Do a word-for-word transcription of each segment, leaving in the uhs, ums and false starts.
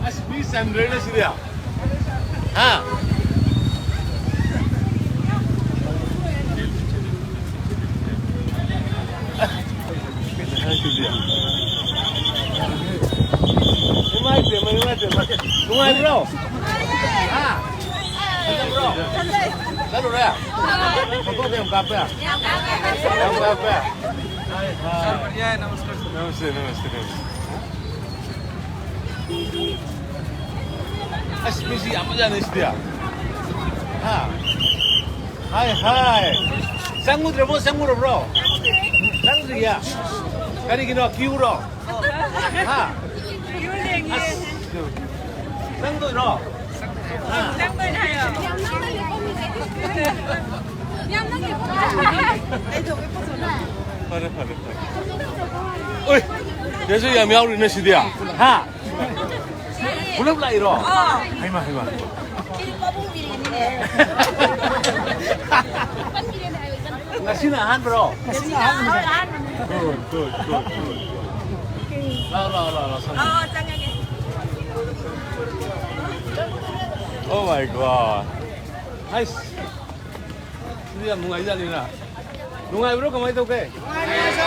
ꯑꯁ, ꯃꯤ ꯆꯟꯗ꯭ꯔꯦꯅꯦ ꯁꯤꯗꯤ꯫ ꯍꯥ? ꯏꯃꯥꯏ ꯄꯦꯝꯃ, ꯏꯃꯥꯏ ꯄꯦꯝꯃ꯫ ꯅꯨꯡꯉꯥꯏꯕ꯭ꯔꯣ? ꯍꯥ? ꯆꯠꯂꯨꯔꯦ? ꯐꯣꯇꯣꯗꯤ ꯌꯥꯝ ꯀꯥꯞꯄꯦ? ꯌꯥꯝ ꯀꯥꯞꯄꯦ? ꯅꯃꯁꯇꯦ, ꯅꯃꯁꯇꯦ, ꯅꯃꯁꯇꯦ꯫ ꯑꯁ, ꯃꯤꯁꯤ ꯌꯥꯝꯕꯖꯥꯠꯅꯤ ꯁꯤꯗꯤ꯫ ꯍꯥ? ꯍꯥꯏ, ꯍꯥꯏ꯫ ꯆꯪꯉꯨꯗ꯭ꯔꯕꯣ, ꯆꯪꯉꯨꯔꯕ꯭ꯔꯣ? ꯆꯪꯗ꯭ꯔꯤꯌꯦ? ꯀꯔꯤꯒꯤꯅꯣ, ꯀ꯭ꯌꯨꯔꯣ? ꯍꯥ? ꯑꯁ, ꯆꯪꯗꯣꯏꯔꯣ? ꯍꯥ? ꯐꯔꯦ, ꯐꯔꯦ, ꯐꯔꯦ꯫ ꯑꯣꯏ, ꯁꯤꯗꯁꯨ ꯌꯥꯝ ꯌꯥꯎꯔꯤꯅꯦ ꯁꯤꯗꯤ꯫ ꯍꯥ? ꯄꯨꯂꯞ ꯂꯥꯛꯏꯔꯣ? ꯍꯩꯃꯥ, ꯍꯩꯃꯥ꯫ ꯉꯁꯤꯅ ꯑꯍꯥꯟꯕꯔꯣ? ꯉꯁꯤꯅ ꯑꯍꯥꯟꯕꯅꯦ꯫ Good, good, good, good. ꯂꯥꯛꯑꯣ, ꯂꯥꯛꯑꯣ, ꯂꯥꯛꯑꯣ, ꯂꯥꯛꯑꯣ, ꯁꯣꯝꯗ꯫ ꯑꯣ, ꯆꯪꯉꯒꯦ꯫ Oh my God. ꯑꯩꯁ, ꯁꯤꯗꯤ ꯌꯥꯝ ꯅꯨꯡꯉꯥꯏꯖꯥꯠꯅꯤꯅ꯫ ꯅꯨꯡꯉꯥꯏꯕ꯭ꯔꯣ? ꯀꯃꯥꯏ ꯇꯧꯒꯦ?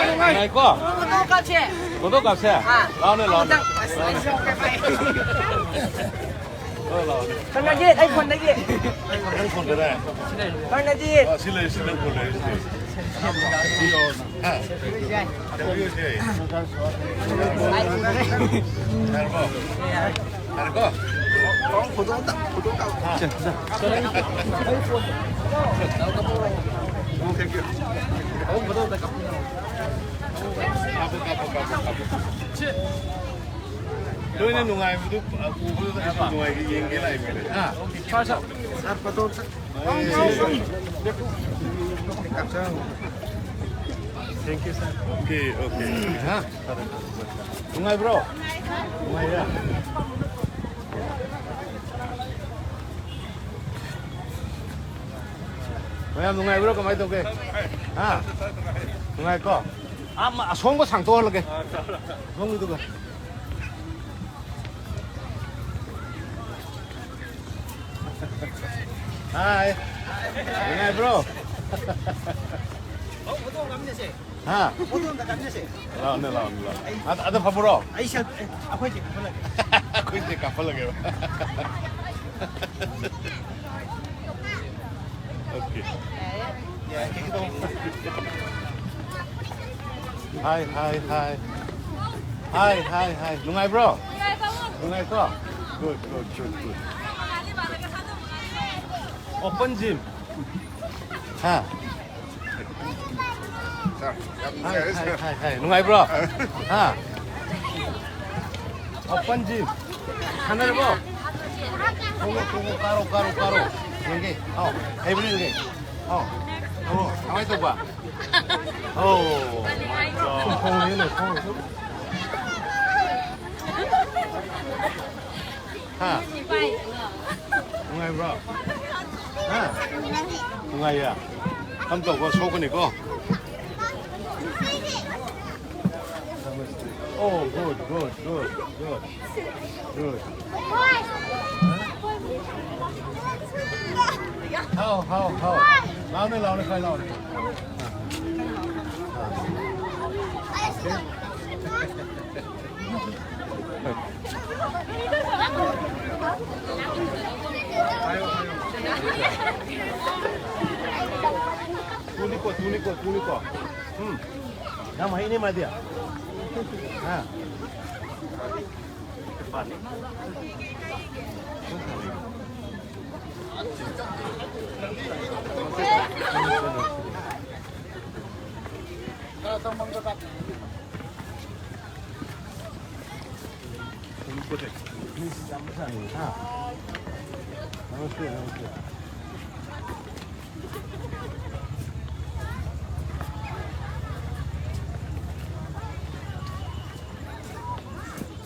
ꯅꯨꯡꯉꯥꯏꯀꯣ? ꯐꯣꯇꯣ ꯀꯥꯞꯁꯦ꯫ ꯐꯣꯇꯣ ꯀꯥꯞꯁꯦ? ꯑꯥ꯫ ꯂꯥꯛꯑꯣꯅꯦ, ꯂꯥꯛꯑꯣꯅꯦ꯫ ꯑꯃꯨꯛꯇꯪ꯫ ꯑꯁ, ꯑꯩꯁꯨ ꯌꯥꯎꯒꯦ, ꯚꯥꯏ꯫ ꯂꯥꯛꯑꯣ, ꯂꯥꯛꯑꯣ꯫ ꯀꯔꯅꯖꯤꯠ, ꯑꯩ ꯐꯣꯟꯗꯒꯤ꯫ ꯅꯪ ꯐꯣꯟꯗꯔꯦ? ꯀꯔꯅꯖꯤꯠ꯫ ꯑꯥ, ꯁꯤ ꯂꯩ, ꯁꯤ ꯅꯪ ꯐꯣꯟ ꯂꯩ, ꯁꯤ ꯂꯩ꯫ ꯍꯥ? ꯌꯥꯔꯕꯣ? ꯌꯥꯔꯦꯀꯣ? ꯅꯣꯏꯅ ꯅꯨꯡꯉꯥꯏꯕꯗꯨ ꯎꯕꯗꯨꯗ ꯑꯩꯁꯨ ꯅꯨꯡꯉꯥꯏꯒꯦ, ꯌꯦꯡꯒꯦ ꯂꯥꯛꯏꯕꯅꯦ꯫ ꯍꯥ? ꯁꯥꯔ, ꯁꯥꯔ꯫ ꯁꯥꯔ, ꯐꯣꯇꯣ ꯑꯝꯇ꯫ Thank you, sir. Okay, okay. ꯍꯥ? ꯅꯨꯡꯉꯥꯏꯕ꯭ꯔꯣ? ꯅꯨꯡꯉꯥꯏꯌꯦ? ꯃꯌꯥꯝ ꯅꯨꯡꯉꯥꯏꯕ꯭ꯔꯣ? ꯀꯃꯥꯏ ꯇꯧꯒꯦ? ꯍꯥ? ꯅꯨꯡꯉꯥꯏꯀꯣ? ꯑꯥ, ꯃ-, ꯑꯁꯣꯡꯕ ꯁꯥꯡꯇꯣꯛꯍꯜꯂꯒꯦ꯫ ꯑꯁꯣꯝꯒꯤꯗꯨꯒ꯫ ꯍꯥꯏ꯫ ꯅꯨꯡꯉꯥꯏꯕ꯭ꯔꯣ? ꯍꯥ? ꯂꯥꯛꯑꯣꯅꯦ, ꯂꯥꯛꯑꯣꯅꯦ, ꯂꯥꯛꯑꯣ꯫ ꯑꯗ, ꯑꯗ ꯐꯝꯃꯨꯔꯣ? ꯑꯩ ꯁꯦꯜ-, ꯑꯦ, ꯑꯩꯈꯣꯏ ꯆꯦ ꯀꯥꯈꯠꯂꯒꯦ꯫ ꯑꯩꯈꯣꯏ ꯆꯦ ꯀꯥꯈꯠꯂꯒꯦꯕ꯫ Okay. Hi, hi, hi. Hi, hi, hi. ꯅꯨꯡꯉꯥꯏꯕ꯭ꯔꯣ? ꯅꯨꯡꯉꯥꯏꯀꯣ? Good, good, good, good. Open gym. ꯍꯥ? Hi, hi, hi, hi. ꯅꯨꯡꯉꯥꯏꯕ꯭ꯔꯣ? ꯍꯥ? Open gym. ꯁꯥꯟꯅꯔꯕꯣ? ꯈꯣꯡꯉꯣ, ꯈꯣꯡꯉꯣ, ꯀꯥꯔꯣ, ꯀꯥꯔꯣ, ꯀꯥꯔꯣ꯫ ꯌꯦꯡꯒꯦ꯫ ꯑꯥꯎ, ꯍꯩꯕ꯭ꯔꯥ ꯌꯦꯡꯒꯦ꯫ ꯑꯥꯎ꯫ ꯑꯣ, ꯀꯃꯥꯏ ꯇꯧꯕ? ꯑꯣ, my God. ꯈꯣꯡꯉꯣ, ꯈꯣꯡꯉꯣ꯫ ꯍꯥ? ꯅꯨꯡꯉꯥꯏꯕ꯭ꯔꯣ? ꯍꯥ? ꯅꯨꯡꯉꯥꯏꯌꯦ? ꯀꯝ ꯇꯧꯕ ꯁꯣꯛꯀꯅꯤꯀꯣ? Oh, good, good, good, good, good. ꯍꯥꯎ, ꯍꯥꯎ, ꯍꯥꯎ꯫ ꯂꯥꯎꯅꯦ, ꯂꯥꯎꯅꯦ, ꯈꯔ ꯂꯥꯎꯅꯦ꯫ ꯑꯥ꯫ ꯑꯥ꯫ Okay. ꯇꯨꯅꯤꯀꯣ, ꯇꯨꯅꯤꯀꯣ, ꯇꯨꯅꯤꯀꯣ꯫ ꯎꯝ꯫ ꯌꯥꯝ ꯍꯩꯅꯦ ꯃꯥꯗꯤ꯫ ꯍꯥ?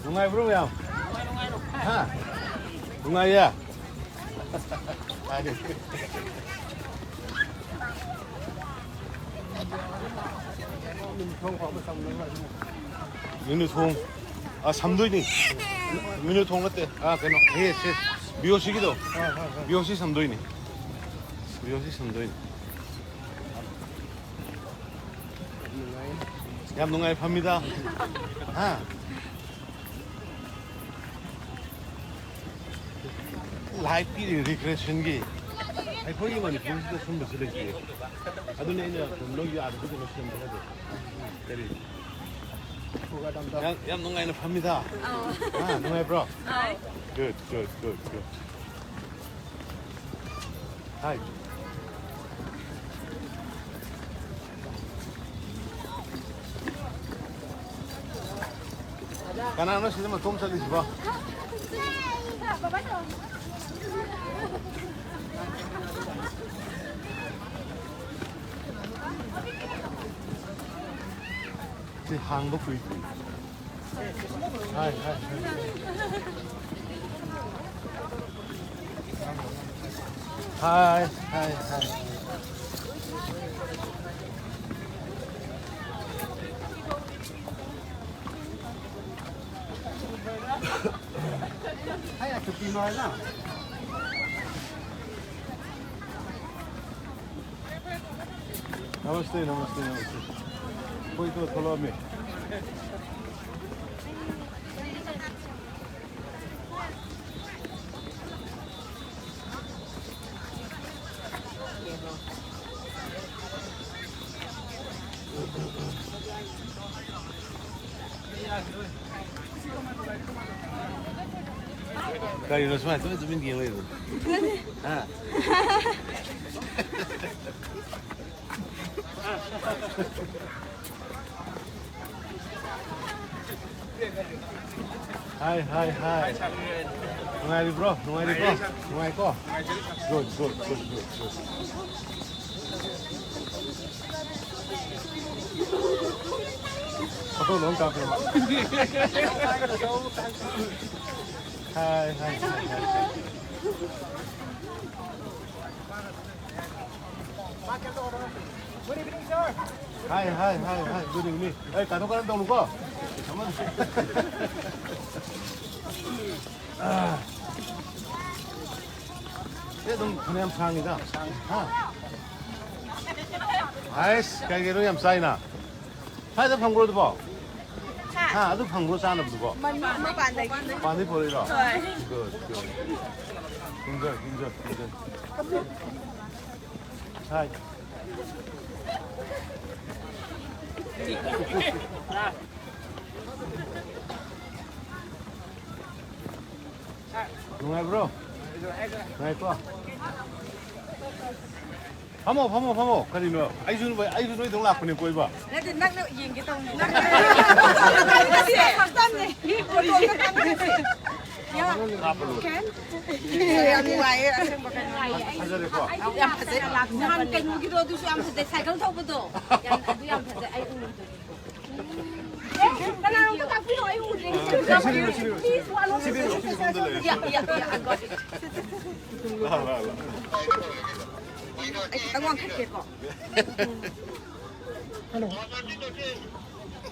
ꯅꯨꯡꯉꯥꯏꯕ꯭ꯔꯣ ꯃꯌꯥꯝ? ꯍꯥ? ꯅꯨꯡꯉꯥꯏꯌꯦ? ꯍꯥꯏꯗꯤ꯫ ꯃꯤꯅꯨ ꯊꯣꯡ꯫ ꯑ, ꯁꯝꯗꯣꯏꯅꯤ꯫ ꯃꯤꯅꯨ ꯊꯣꯡ ꯅꯠꯇꯦ꯫ ꯑ, ꯀꯩꯅꯣ, ꯍꯦ, ꯁꯦ, ꯕꯤ ꯑꯣ ꯁꯤꯒꯤꯗꯣ꯫ ꯕꯤ ꯑꯣ ꯁꯤ ꯁꯝꯗꯣꯏꯅꯤ꯫ ꯕꯤ ꯑꯣ ꯁꯤ ꯁꯝꯗꯣꯏꯅꯤ꯫ ꯌꯥꯝ ꯅꯨꯡꯉꯥꯏ ꯐꯝꯃꯤꯗ꯫ ꯍꯥ? ꯂꯥꯏꯐꯀꯤ ꯔꯤꯀ꯭ꯔꯤꯌꯦꯁꯟꯒꯤ꯫ ꯑꯩꯈꯣꯏꯒꯤ ꯃꯅꯤꯄꯨꯔꯁꯤꯗ ꯁꯨꯝꯕꯁꯤ ꯂꯩꯇꯦ꯫ ꯑꯗꯨꯅꯤ ꯑꯩꯅ ꯅꯣꯏꯒꯤ ꯑꯥꯗꯁꯨ ꯀꯩꯅꯣ ꯁꯦꯝꯕ ꯍꯥꯏꯗꯣ꯫ ꯀꯔꯤ? ꯌꯥꯝ, ꯌꯥꯝ ꯅꯨꯡꯉꯥꯏꯅ ꯐꯝꯃꯤꯗ꯫ ꯑꯧ꯫ ꯍꯥ, ꯅꯨꯡꯉꯥꯏꯕ꯭ꯔꯣ? ꯑꯧ꯫ Good, good, good, good. Hi. ꯀꯅꯥꯅꯣ ꯁꯤꯗ ꯃꯇꯣꯝ ꯆꯠꯂꯤꯁꯤꯕꯣ? ꯁꯤ ꯍꯥꯡꯕ ꯀꯨꯏꯗ꯭ꯔꯤ꯫ ꯍꯥꯏ, ꯍꯥꯏ, ꯍꯥꯏ꯫ ꯍꯥꯏ, ꯍꯥꯏ, ꯍꯥꯏ꯫ ꯍꯥꯏ, ꯆꯨꯄꯤ ꯃꯥꯔꯅ꯫ नमस्ते, नमस्ते, नमस्ते। कोही त थोलो में। ꯀꯔꯤꯅꯣ ꯁꯨꯃꯥꯏꯅ ꯇꯨꯃꯤꯟ ꯇꯨꯃꯤꯟ ꯌꯦꯡ ꯂꯩꯗꯨ? ꯍꯥ? ꯍꯥꯏ, ꯍꯥꯏ, ꯍꯥꯏ꯫ ꯅꯨꯡꯉꯥꯏꯔꯤꯕ꯭ꯔꯣ? ꯅꯨꯡꯉꯥꯏꯔꯤꯕ꯭ꯔꯣ? ꯅꯨꯡꯉꯥꯏꯀꯣ? Good, good, good, good, good. Photo ꯂꯣꯏ ꯀꯥꯞꯄꯦꯕ꯫ ꯍꯥꯏ, ꯍꯥꯏ, ꯍꯥꯏ, ꯍꯥꯏ꯫ Hi, hi, hi, hi. Good evening. ꯑꯩ ꯀꯥꯊꯣꯛ ꯀꯥꯔꯟ ꯇꯧꯅꯨꯀꯣ꯫ ꯑꯃ꯫ ꯁꯤ ꯑꯗꯨꯝ ꯐꯅꯌꯥꯝ ꯁꯥꯡꯉꯤꯗ꯫ ꯍꯥ? ꯍꯥꯏꯁ, ꯀꯩꯒꯤꯅꯣ ꯌꯥꯝ ꯆꯥꯏꯅ? ꯁ꯭ꯋꯥꯏꯗ ꯐꯪꯕ꯭ꯔꯣ ꯑꯗꯨꯕꯣ? ꯍꯥ, ꯑꯗꯨ ꯐꯪꯕ꯭ꯔꯣ ꯆꯥꯅꯕꯗꯨꯕꯣ? ꯃꯄꯥꯟꯗꯒꯤ꯫ ꯃꯄꯥꯟꯗꯒꯤ ꯄꯨꯔꯛꯏꯔꯣ? ꯍꯣꯏ꯫ Good, good. Enjoy, enjoy, enjoy. ꯍꯥꯏ꯫ ꯅꯨꯡꯉꯥꯏꯕ꯭ꯔꯣ? ꯅꯨꯡꯉꯥꯏꯀꯣ? ꯐꯝꯃꯣ, ꯐꯝꯃꯣ, ꯐꯝꯃꯣ꯫ ꯀꯔꯤꯅꯣ? ꯑꯩꯁꯨ, ꯑꯩꯁꯨ ꯅꯣꯏꯗꯧ ꯂꯥꯛꯄꯅꯦ ꯀꯣꯏꯕ꯫ ꯅꯠꯇꯦ, ꯅꯪꯅ ꯌꯦꯡꯒꯦ ꯇꯧꯅꯤ꯫ ꯌꯥꯝ ꯅꯨꯡꯉꯥꯏꯌꯦ, ꯑꯁꯦꯡꯕ ꯀꯩꯅꯣ꯫ ꯐꯖꯔꯦꯀꯣ? ꯌꯥꯝ ꯐꯖꯩ꯫ ꯅꯍꯥꯟ ꯀꯩꯅꯣꯒꯤꯗꯣ ꯑꯗꯨꯁꯨ ꯌꯥꯝ ꯐꯖꯩ, ꯁꯥꯏꯀꯜ ꯊꯧꯕꯗꯣ꯫ ꯌꯥꯝ, ꯑꯗꯨ ꯌꯥꯝ ꯐꯖꯩ, ꯑꯩ ꯎꯔꯤꯗꯨꯗꯤ꯫ ꯑꯦ, ꯀꯅꯥꯅꯣꯝꯇ ꯇꯥꯛꯄꯤꯔꯛꯑꯣ, ꯑꯩ ꯎꯔꯤꯗꯨꯗꯤ꯫ Please, one of the ꯁꯤꯗꯤ, ꯁꯤꯗꯤ ꯁꯣꯝꯗ ꯂꯩꯔꯦ꯫ Yeah, yeah, yeah, I got it. ꯂꯥ, ꯂꯥ, ꯂꯥ꯫ ꯑꯩ ꯈꯤꯇꯪ ꯋꯥꯡꯈꯠꯀꯦꯀꯣ꯫ Hello.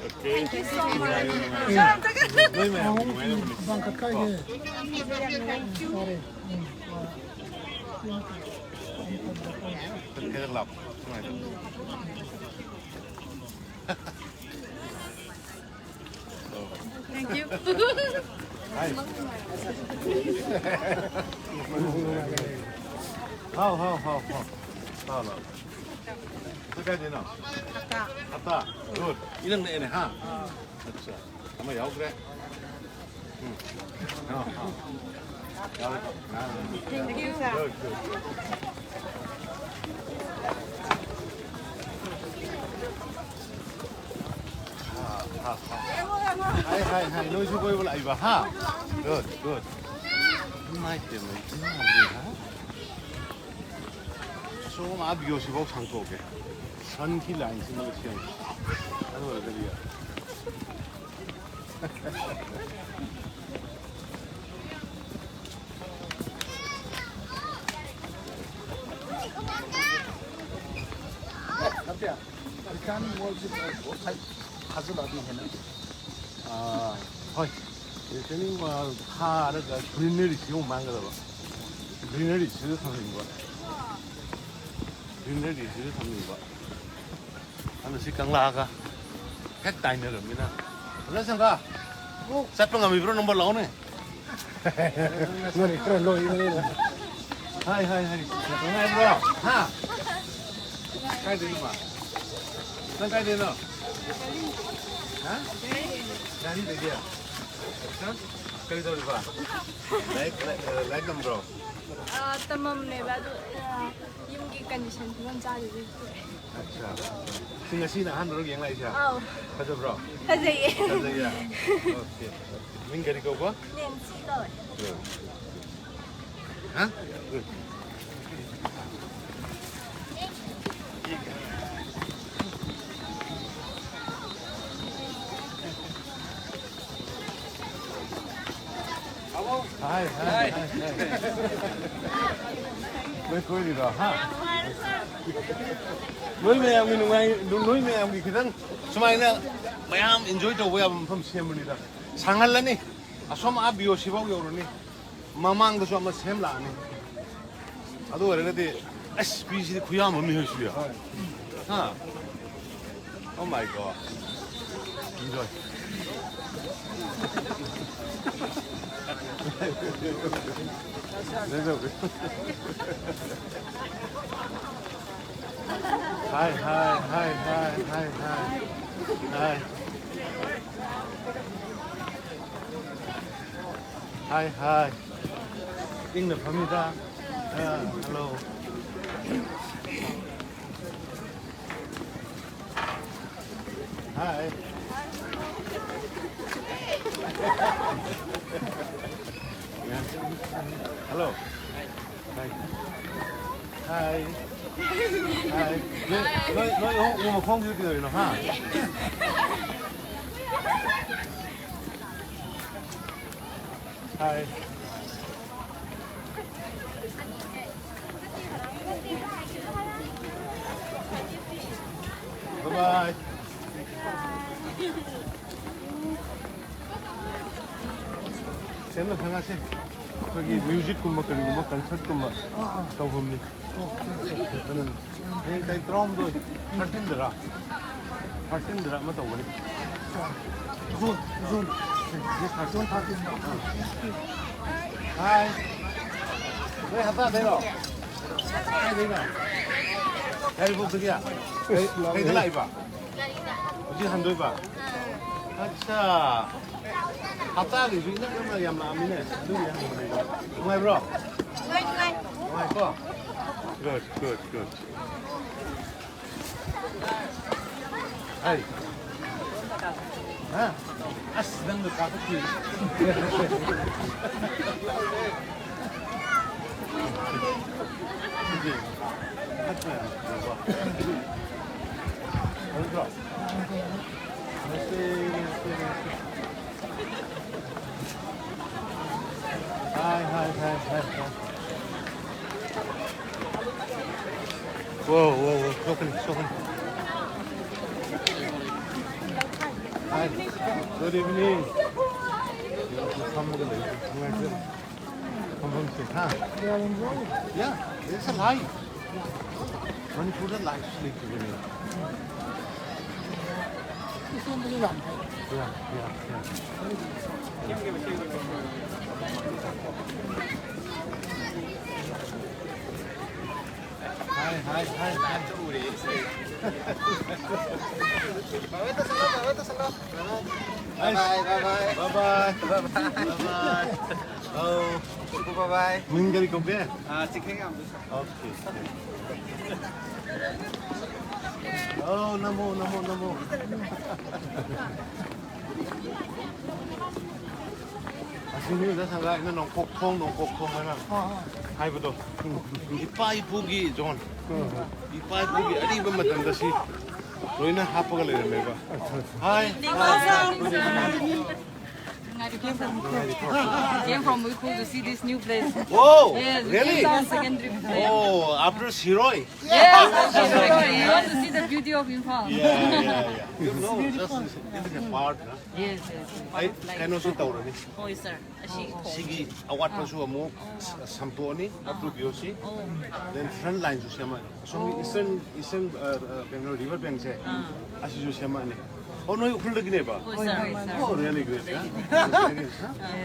Okay. Thank you so much. ꯅꯣꯏ ꯃꯌꯥꯝ ꯅꯨꯡꯉꯥꯏꯅꯕꯅꯦ꯫ ꯋꯥꯡꯈꯠꯀꯥꯏꯒꯦ꯫ Thank you. ꯌꯥꯔꯦ꯫ ꯎꯝ꯫ ꯈꯤꯇꯪ ꯂꯥꯞꯄꯣ꯫ ꯁꯨꯃꯥꯏꯅ꯫ Thank you. ꯍꯥꯏ꯫ ꯍꯥꯎ, ꯍꯥꯎ, ꯍꯥꯎ, ꯍꯥꯎ꯫ ꯂꯥꯎ, ꯂꯥꯎ꯫ ꯅꯪ ꯀꯥꯏꯗꯩꯅꯣ? ꯍꯞꯇꯥ꯫ ꯍꯞꯇꯥ? Good. ꯏꯅꯛ ꯅꯛꯑꯦꯅꯦ, ꯍꯥ? ꯑꯠꯆꯥ꯫ ꯑꯃ ꯌꯥꯎꯗ꯭ꯔꯦ꯫ ꯎꯝ꯫ ꯑꯥ, ꯑꯥ꯫ ꯌꯥꯎꯔꯦꯀꯣ? ꯑꯥ꯫ Thank you. Good, good, good. ꯍꯥꯏ, ꯍꯥꯏ, ꯍꯥꯏ, ꯅꯣꯏꯁꯨ ꯀꯣꯏꯕ ꯂꯥꯛꯏꯕ, ꯍꯥ? Good, good. ꯏꯃꯥꯏ ꯄꯦꯝꯃ, ꯏꯃꯥꯏ ꯄꯦꯝꯃ꯫ ꯑꯁꯣꯝ ꯑꯥ view ꯁꯤꯐꯥꯎ ꯁꯥꯡꯇꯣꯛꯀꯦ꯫ Sun ꯒꯤ line ꯁꯤꯃꯒ ꯁꯦꯝꯒꯦ꯫ ꯑꯗꯨ ꯑꯣꯏꯔꯒꯗꯤ ꯌꯥꯔꯦ꯫ ꯃꯣꯏꯁꯤ ꯉꯁꯥꯏ ꯊꯥꯖꯤꯜꯂꯛꯑꯗꯤ ꯍꯦꯟꯅ, ꯑꯥ, ꯍꯣꯏ, ꯇ꯭ꯔꯦꯅꯤꯡ ꯊꯥꯔꯒ ꯒ꯭ꯔꯤꯅꯔꯤꯁꯤ ꯑꯃꯨꯛ ꯃꯥꯡꯒꯗꯕ꯫ ꯒ꯭ꯔꯤꯅꯔꯤꯁꯤꯗ ꯊꯝꯅꯤꯡꯕ꯫ ꯒ꯭ꯔꯤꯅꯔꯤꯁꯤꯗ ꯊꯝꯅꯤꯡꯕ꯫ ꯑꯗꯨꯅ ꯁꯤ ꯀꯪꯂꯥꯒ ꯍꯦꯛ ꯇꯥꯏꯅꯔꯕꯅꯤꯅ꯫ ꯑꯣꯖꯥ ꯁꯪꯒꯥ, ꯆꯠꯄ ꯉꯝꯃꯤꯕ꯭ꯔꯣ? ꯅꯝꯕꯔ ꯂꯥꯛꯑꯣꯅꯦ꯫ ꯉꯥꯔꯤ ꯈꯔ ꯂꯣꯏꯕꯅꯤꯅ꯫ ꯍꯥꯏ, ꯍꯥꯏ, ꯍꯥꯏ꯫ ꯅꯨꯡꯉꯥꯏꯕ꯭ꯔꯣ? ꯍꯥ? ꯀꯥꯏꯗꯩꯅꯣ ꯃꯥ? ꯅꯪ ꯀꯥꯏꯗꯩꯅꯣ? ꯍꯥ? ꯒꯥꯔꯤꯗꯒꯤ? ꯅꯪ ꯀꯔꯤ ꯇꯧꯔꯤꯕ? ꯂꯥꯏꯔꯤꯛ, ꯂꯥꯏꯔꯤꯛ, ꯂꯥꯏꯔꯤꯛ ꯇꯝꯕ꯭ꯔꯣ? ꯑ, ꯇꯝꯃꯝꯃꯦꯕ, ꯑꯗꯨ, ꯑ, ꯌꯨꯝꯒꯤ ꯀꯟꯗꯤꯁꯟ ꯐꯤꯕꯝ ꯆꯥꯗꯕꯒꯤ ꯇꯣꯛꯑꯦ꯫ ꯑꯠꯆꯥ꯫ ꯁꯤ ꯉꯁꯤꯅ ꯑꯍꯥꯟꯕꯔꯣ ꯌꯦꯡ ꯂꯥꯛꯏꯁꯦ? ꯑꯥꯎ꯫ ꯐꯖꯕ꯭ꯔꯣ? ꯐꯖꯩꯌꯦ꯫ ꯐꯖꯩꯌꯦ? ꯑꯣꯀꯦ꯫ ꯃꯤꯡ ꯀꯔꯤ ꯀꯧꯕ? ꯅꯦꯟꯁꯤ ꯀꯧꯋꯦ꯫ ꯍꯥ? ꯍꯥꯏ, ꯍꯥꯏ, ꯍꯥꯏ, ꯍꯥꯏ꯫ ꯅꯣꯏ ꯀꯣꯏꯔꯤꯔꯣ? ꯍꯥ? ꯅꯣꯏ ꯃꯌꯥꯝꯒꯤ ꯅꯨꯡꯉꯥꯏ-, ꯅꯣꯏ ꯃꯌꯥꯝꯒꯤ ꯈꯤꯇꯪ ꯁꯨꯃꯥꯏꯅ ꯃꯌꯥꯝ ꯏꯟꯖꯣꯏ ꯇꯧꯕ ꯌꯥꯕ ꯃꯐꯝ ꯁꯦꯝꯕꯅꯤꯗ꯫ ꯁꯥꯡꯍꯜꯂꯅꯤ꯫ ꯑꯁꯣꯝ ꯑꯥ ꯕꯤ ꯑꯣ ꯁꯤ ꯐꯥꯎ ꯌꯧꯔꯅꯤ꯫ ꯃꯃꯥꯡꯗꯁꯨ ꯑꯃ ꯁꯦꯝ ꯂꯥꯛꯑꯅꯤ꯫ ꯑꯗꯨ ꯑꯣꯏꯔꯒꯗꯤ, ꯑꯁ, ꯃꯤꯁꯤꯗꯤ ꯈꯨꯌꯥꯝ ꯑꯃꯅꯤ ꯍꯧꯖꯤꯛꯁꯤꯗꯤ꯫ ꯍꯥ? Oh my God. Enjoy. Hi, hi, hi, hi, hi, hi. Hi. Hi, hi. ꯏꯪꯅ ꯐꯝꯃꯤꯗ꯫ ꯑ, hello. Hi. Hello. Hi. Hi. Hi. ꯅꯣꯏ, ꯅꯣꯏ, ꯅꯣꯏ ꯑꯍꯨꯝ ꯎꯃ ꯈꯣꯡꯁꯤꯗ ꯀꯩꯗꯧꯔꯤꯅꯣ, ꯍꯥ? Hi. Bye. ꯁꯦꯝꯅ ꯈꯪꯉꯁꯦ꯫ ꯑꯩꯈꯣꯏꯒꯤ ꯃ꯭ꯌꯨꯖꯤꯛꯀꯨꯝꯕ ꯀꯔꯤꯒꯨꯝꯕ ꯀꯟꯁꯔꯠꯀꯨꯝꯕ ꯇꯧꯐꯝꯅꯤ꯫ ꯑꯗꯨꯅ ꯍꯌꯦꯡ ꯇꯥꯔꯤꯛ ꯇꯔꯥꯍꯨꯝꯗꯣꯏ, ꯊꯥꯔꯇꯤꯟꯗꯔ? ꯊꯥꯔꯇꯤꯟꯗꯔ ꯑꯃ ꯇꯧꯒꯅꯤ꯫ June, June. ꯖꯨꯟ ꯊꯥꯔꯇꯤꯟꯗ꯫ ꯍꯥꯏ꯫ ꯅꯣꯏ ꯍꯞꯇꯥꯗꯩꯔꯣ? ꯀꯥꯏꯗꯩꯅꯣ? ꯌꯥꯏꯔꯤꯄꯣꯛꯇꯒꯤ? ꯀꯩ-, ꯀꯩꯗ ꯂꯥꯛꯏꯕ? ꯍꯧꯖꯤꯛ ꯍꯟꯗꯣꯏꯕ? ꯑꯠꯆꯥ꯫ ꯍꯞꯇꯥꯒꯤꯁꯨ ꯏꯅꯛ ꯅꯛꯅ ꯌꯥꯝ ꯂꯥꯛꯑꯝꯃꯤꯅꯦ꯫ ꯑꯗꯨꯒꯤ ꯍꯪꯕꯅꯤꯗ꯫ ꯅꯨꯡꯉꯥꯏꯕ꯭ꯔꯣ? ꯅꯨꯡꯉꯥꯏ, ꯅꯨꯡꯉꯥꯏ꯫ ꯅꯨꯡꯉꯥꯏꯀꯣ? Good, good, good. ꯍꯥꯏ꯫ ꯍꯥ? ꯑꯁ, ꯅꯪꯗꯣ ꯀꯥꯈꯠꯈꯤ꯫ ꯍꯥꯏ, ꯍꯥꯏ, ꯍꯥꯏ, ꯍꯥꯏ, ꯍꯥꯏ꯫ Whoa, whoa, whoa, ꯁꯣꯛꯀꯅꯤ, ꯁꯣꯛꯀꯅꯤ꯫ Hi, good evening. ꯐꯝꯃꯒ ꯂꯩ, ꯅꯨꯡꯉꯥꯏꯇꯦ꯫ ꯐꯝꯐꯝꯁꯦ, ꯍꯥ? Yeah, there's a light. ꯃꯅꯤꯄꯨꯔꯗ ꯂꯥꯏꯠꯁꯨ ꯂꯩꯇꯕꯅꯦ꯫ ꯁꯣꯝꯗꯁꯨ ꯌꯥꯝ ꯐꯩ꯫ Yeah, yeah, yeah. Hi, hi, hi, hi. Bye, bye, bye, bye. Bye, bye, bye. Bye, bye. Bye, bye. Oh. Bye, bye. ꯃꯤꯡ ꯀꯔꯤ ꯀꯧꯒꯦ? ꯑꯥ, ꯆꯤꯡꯈꯩꯉꯥꯝꯕ꯫ Okay. Oh, ꯅꯃꯣ, ꯅꯃꯣ, ꯅꯃꯣ꯫ ꯑꯁꯤꯅꯤꯗ ꯁꯪꯒꯥꯏꯅ ꯅꯣꯡꯄꯣꯛ ꯊꯣꯡ, ꯅꯣꯡꯄꯣꯛ ꯊꯣꯡ ꯍꯥꯏꯅ ꯍꯥꯏꯕꯗꯣ꯫ ꯏꯄꯥ ꯏꯄꯨꯒꯤ ꯖꯣꯟ, ꯏꯄꯥ ꯏꯄꯨꯒꯤ ꯑꯔꯤꯕ ꯃꯇꯝꯗ ꯁꯤ ꯂꯣꯏꯅ ꯍꯥꯞꯄꯒ ꯂꯩꯔꯝꯃꯦꯕ꯫ ꯍꯥꯏ꯫ ꯅꯨꯡꯉꯥꯏ-, Came from Ukhrul to see this new place. Whoa, yes, really? Came from secondary place. Oh, after Shirui? Yes, Shirui. We want to see the beauty of Imphal. Yeah, yeah, yeah. You know, just this, this is a part, huh? Yes, yes. ꯑꯩ ꯀꯩꯅꯣꯁꯨ ꯇꯧꯔꯅꯤ꯫ ꯍꯣꯏ, sir. ꯑꯁꯤ ꯁꯤꯒꯤ ꯑꯋꯥꯠꯄꯁꯨ ꯑꯃꯨꯛ ꯁ-, ꯁꯝꯇꯣꯛꯑꯅꯤ, ꯑꯞꯇꯨ ꯕꯤꯌꯣꯁꯤ꯫ Then front lineꯁꯨ ꯁꯦꯝꯃꯅꯤ꯫ ꯑꯁꯣꯝꯒꯤ Eastern, Eastern, ꯑ, ꯑ, ꯀꯩꯅꯣ, river bankꯁꯦ, ꯑꯁꯤꯁꯨ ꯁꯦꯝꯃꯛꯑꯅꯤ꯫ ꯑꯣ, ꯅꯣꯏ ꯎꯈ꯭ꯔꯨꯜꯗꯒꯤꯅꯦꯕ? ꯍꯣꯏ, sir, ꯍꯣꯏ, sir. Oh, really great, yeah?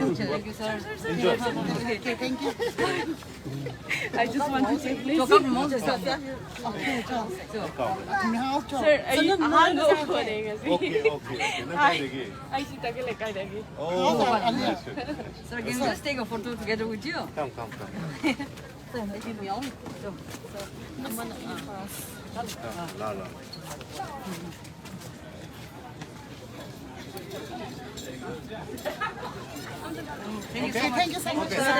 Thank you, sir. Enjoy. Okay, thank you. I just want to say, please. Sir, ꯑꯩ ꯑꯍꯥꯟꯕ ꯎꯕꯅꯦ ꯉꯁꯤ꯫ Okay, okay, okay. ꯅꯪ ꯀꯥꯏꯗꯒꯤ? ꯑꯩ ꯁꯤ ꯇꯈꯦꯜ ꯂꯩꯀꯥꯏꯗꯒꯤ꯫ Oh, nice. Sir, can we just take a photo together with you? Come, come, come. ꯂꯥ, ꯂꯥ꯫ Thank you so much, sir.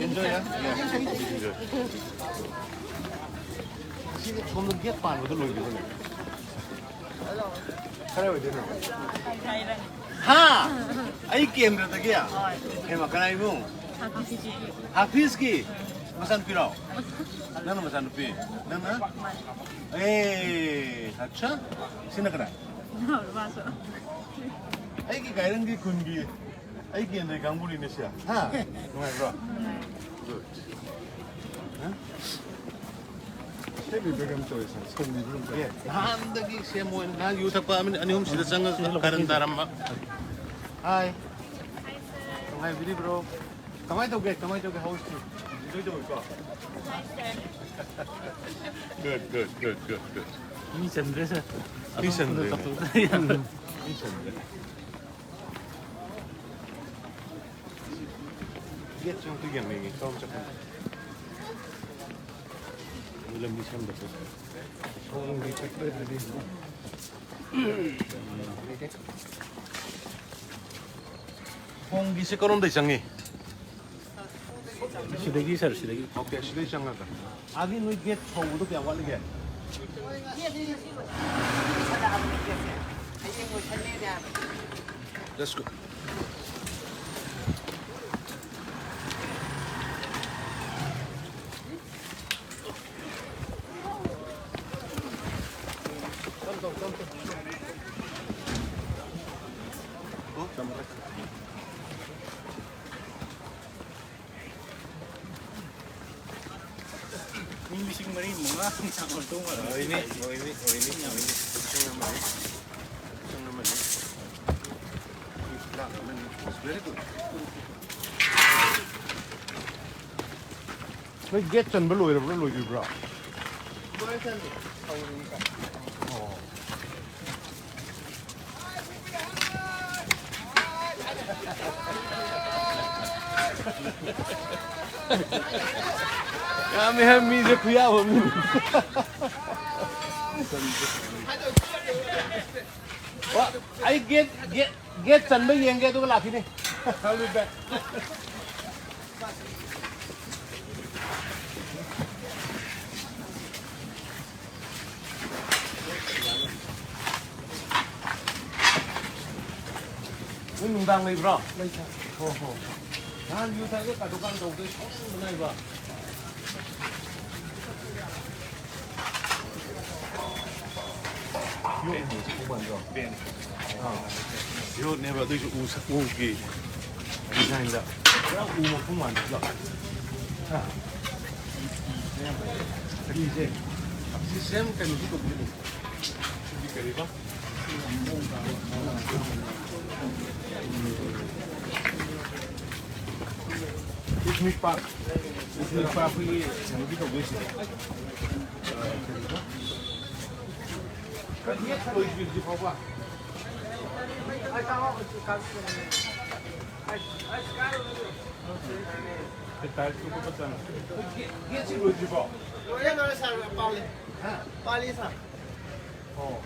Enjoy, yeah? Yeah. Enjoy. ꯁꯤꯅ ꯁꯣꯝꯗ gate ꯄꯥꯟꯕꯗꯣ ꯂꯣꯏꯗ꯭ꯔꯤꯕꯅꯦ꯫ ꯀꯗꯥꯏ ꯑꯣꯏꯗꯣꯏꯅꯣ? ꯍꯥ? ꯑꯩ ꯀꯦꯟꯗ꯭ꯔꯗꯒꯤ? ꯍꯦꯃ, ꯀꯅꯥ ꯏꯃꯨꯡ? ꯍꯥꯐꯤꯁꯀꯤ ꯃꯆꯥꯅꯨꯄꯤꯔꯣ? ꯅꯪꯅ ꯃꯆꯥꯅꯨꯄꯤ? ꯅꯪꯅ? ꯑꯦ, ꯑꯠꯆꯥ꯫ ꯁꯤꯅ ꯀꯅꯥ? ꯑꯩꯒꯤ ꯀꯥꯏꯔꯪꯒꯤ ꯈꯨꯟꯒꯤ ꯑꯩ ꯀꯦꯟꯗ꯭ꯔꯒꯤ ꯀꯥꯡꯕꯨꯅꯤꯅꯦ ꯁꯦ꯫ ꯍꯥ? ꯅꯨꯡꯉꯥꯏꯕ꯭ꯔꯣ? Good. ꯍꯥ? ꯁꯦꯝꯃꯤꯕ꯭ꯔꯥ ꯀꯩꯅꯣꯝ ꯇꯧꯋꯦ, ꯁꯥꯔ꯫ ꯁꯦꯝꯃꯤꯕ꯭ꯔꯥ ꯀꯩꯅꯣꯝ ꯇꯧꯋꯦ꯫ ꯑꯦ, ꯅꯍꯥꯟꯗꯒꯤ ꯁꯦꯝꯃꯣꯏ꯫ ꯅꯍꯥꯟ ꯌꯨ ꯊꯛꯄ ꯑꯃ, ꯑꯅꯤ ꯑꯍꯨꯝ ꯁꯤꯗ ꯆꯪꯉꯒ ꯀꯔꯟ ꯇꯥꯔꯝꯕ꯫ ꯍꯥꯏ꯫ ꯅꯨꯡꯉꯥꯏꯕꯤꯔꯤꯕ꯭ꯔꯣ? ꯀꯃꯥꯏꯅ ꯇꯧꯒꯦ? ꯀꯃꯥꯏꯅ ꯇꯧꯒꯦ? How is it? Enjoy ꯇꯧꯋꯤꯀꯣ? Good, good, good, good, good. Me ꯆꯟꯗ꯭ꯔꯦ, sir. Me ꯆꯟꯗ꯭ꯔꯦꯅꯦ꯫ Me ꯆꯟꯗ꯭ꯔꯦ꯫ Gate ꯁꯦ ꯑꯝꯇ ꯌꯦꯡꯅꯤꯡꯉꯤ, ꯀꯔꯣꯝ ꯆꯠꯀꯅꯤ? ꯂꯝꯕꯤ ꯁꯦꯝꯗꯕ꯫ ꯁꯣꯝꯒꯤ ꯆꯠꯄꯗꯗꯤ꯫ ꯊꯣꯡꯒꯤꯁꯦ ꯀꯔꯣꯝꯗꯩ ꯆꯪꯉꯤ? ꯁꯤꯗꯒꯤ, ꯁꯥꯔ, ꯁꯤꯗꯒꯤ꯫ Okay, ꯁꯤꯗꯩ ꯆꯪꯉꯒ꯫ ꯑꯥꯒꯤ ꯅꯣꯏ gate ꯍꯧꯕꯗꯣ ꯀꯌꯥꯝ ꯋꯥꯠꯂꯤꯒꯦ? Let's go. ꯃꯤ ꯂꯤꯁꯤꯡ ꯃꯔꯤ ꯃꯉꯥ ꯆꯥꯡ ꯑꯣꯏꯔꯝꯗꯧ ꯃꯥꯜꯂꯦ꯫ ꯑꯣꯏꯅꯤ, ꯑꯣꯏꯅꯤ, ꯑꯣꯏꯅꯤ, ꯑꯣꯏꯅꯤ꯫ ꯂꯤꯁꯤꯡ ꯑꯃꯅꯤ꯫ ꯂꯤꯁꯤꯡ ꯑꯃꯅꯤ꯫ ꯂꯥꯛ ꯑꯃꯅꯤ꯫ Very good꯫ ꯅꯣꯏ ꯒꯦꯠ ꯆꯟꯕ ꯂꯣꯏꯔꯕ꯭ꯔꯥ, ꯂꯣꯏꯗ꯭ꯔꯤꯕ꯭ꯔꯥ? ꯂꯣꯏꯔꯦ, ꯆꯟꯗꯦ꯫ ꯍꯧꯔꯤꯅꯤ꯫ ꯑꯣ꯫ ꯌꯥꯝꯃꯦꯍꯦ, ꯃꯤꯁꯦ ꯈꯨꯌꯥꯝ ꯑꯃꯅꯤ꯫ ꯑꯣ, ꯑꯩ ꯒꯦꯠ, ꯒꯦꯠ, ꯒꯦꯠ ꯆꯟꯕ ꯌꯦꯡꯒꯦ, ꯑꯗꯨꯒ ꯂꯥꯛꯈꯤꯅꯤ꯫ I'll be back꯫ ꯅꯣꯏ ꯅꯨꯡꯗꯥꯡ ꯂꯩꯕ꯭ꯔꯣ? ꯂꯩ, ꯁꯥꯔ꯫ ꯍꯣ, ꯍꯣ꯫ ꯅꯍꯥꯟ ꯌꯨ ꯊꯛꯑꯒ ꯀꯥꯗꯨꯀꯥꯟ ꯇꯧꯕꯗꯩ ꯁꯥꯎꯅꯤꯡꯕꯅ ꯑꯩꯕ꯫ ꯌꯣꯠꯅꯦꯕ, ꯑꯗꯨꯏꯁꯨ ꯎ ꯁ-, ꯎꯒꯤ ꯗꯤꯖꯥꯏꯟꯗ꯫ ꯄꯨꯔꯥ ꯎ ꯃꯄꯨꯝ ꯃꯥꯟꯕꯗꯣ꯫ ꯍꯥ? ꯑꯅꯤꯁꯦ꯫ ꯁꯤ ꯁꯦꯝ ꯀꯩꯅꯣꯁꯨ ꯇꯧꯕꯤꯔꯣ꯫ ꯁꯤꯗꯤ ꯀꯔꯤꯕ? Picnic park. ꯄꯤꯛꯅꯤꯛ ꯄꯥꯔꯛ ꯑꯩꯈꯣꯏꯒꯤ ꯀꯩꯅꯣꯒꯤ ꯇꯧꯗꯣꯏꯁꯦ꯫ ꯂꯣꯏꯗ꯭ꯔꯤꯕꯁꯤ ꯐꯥꯎꯕ꯫ ꯒꯦꯠꯁꯤ ꯂꯣꯏꯗ꯭ꯔꯤꯕꯣ? ꯂꯣꯏꯔꯦ, ꯂꯣꯏꯔꯦ, ꯁꯥꯔ, ꯄꯥꯜꯂꯤ꯫ ꯍꯥ? ꯄꯥꯜꯂꯤ, ꯁꯥꯔ꯫ ꯑꯣ꯫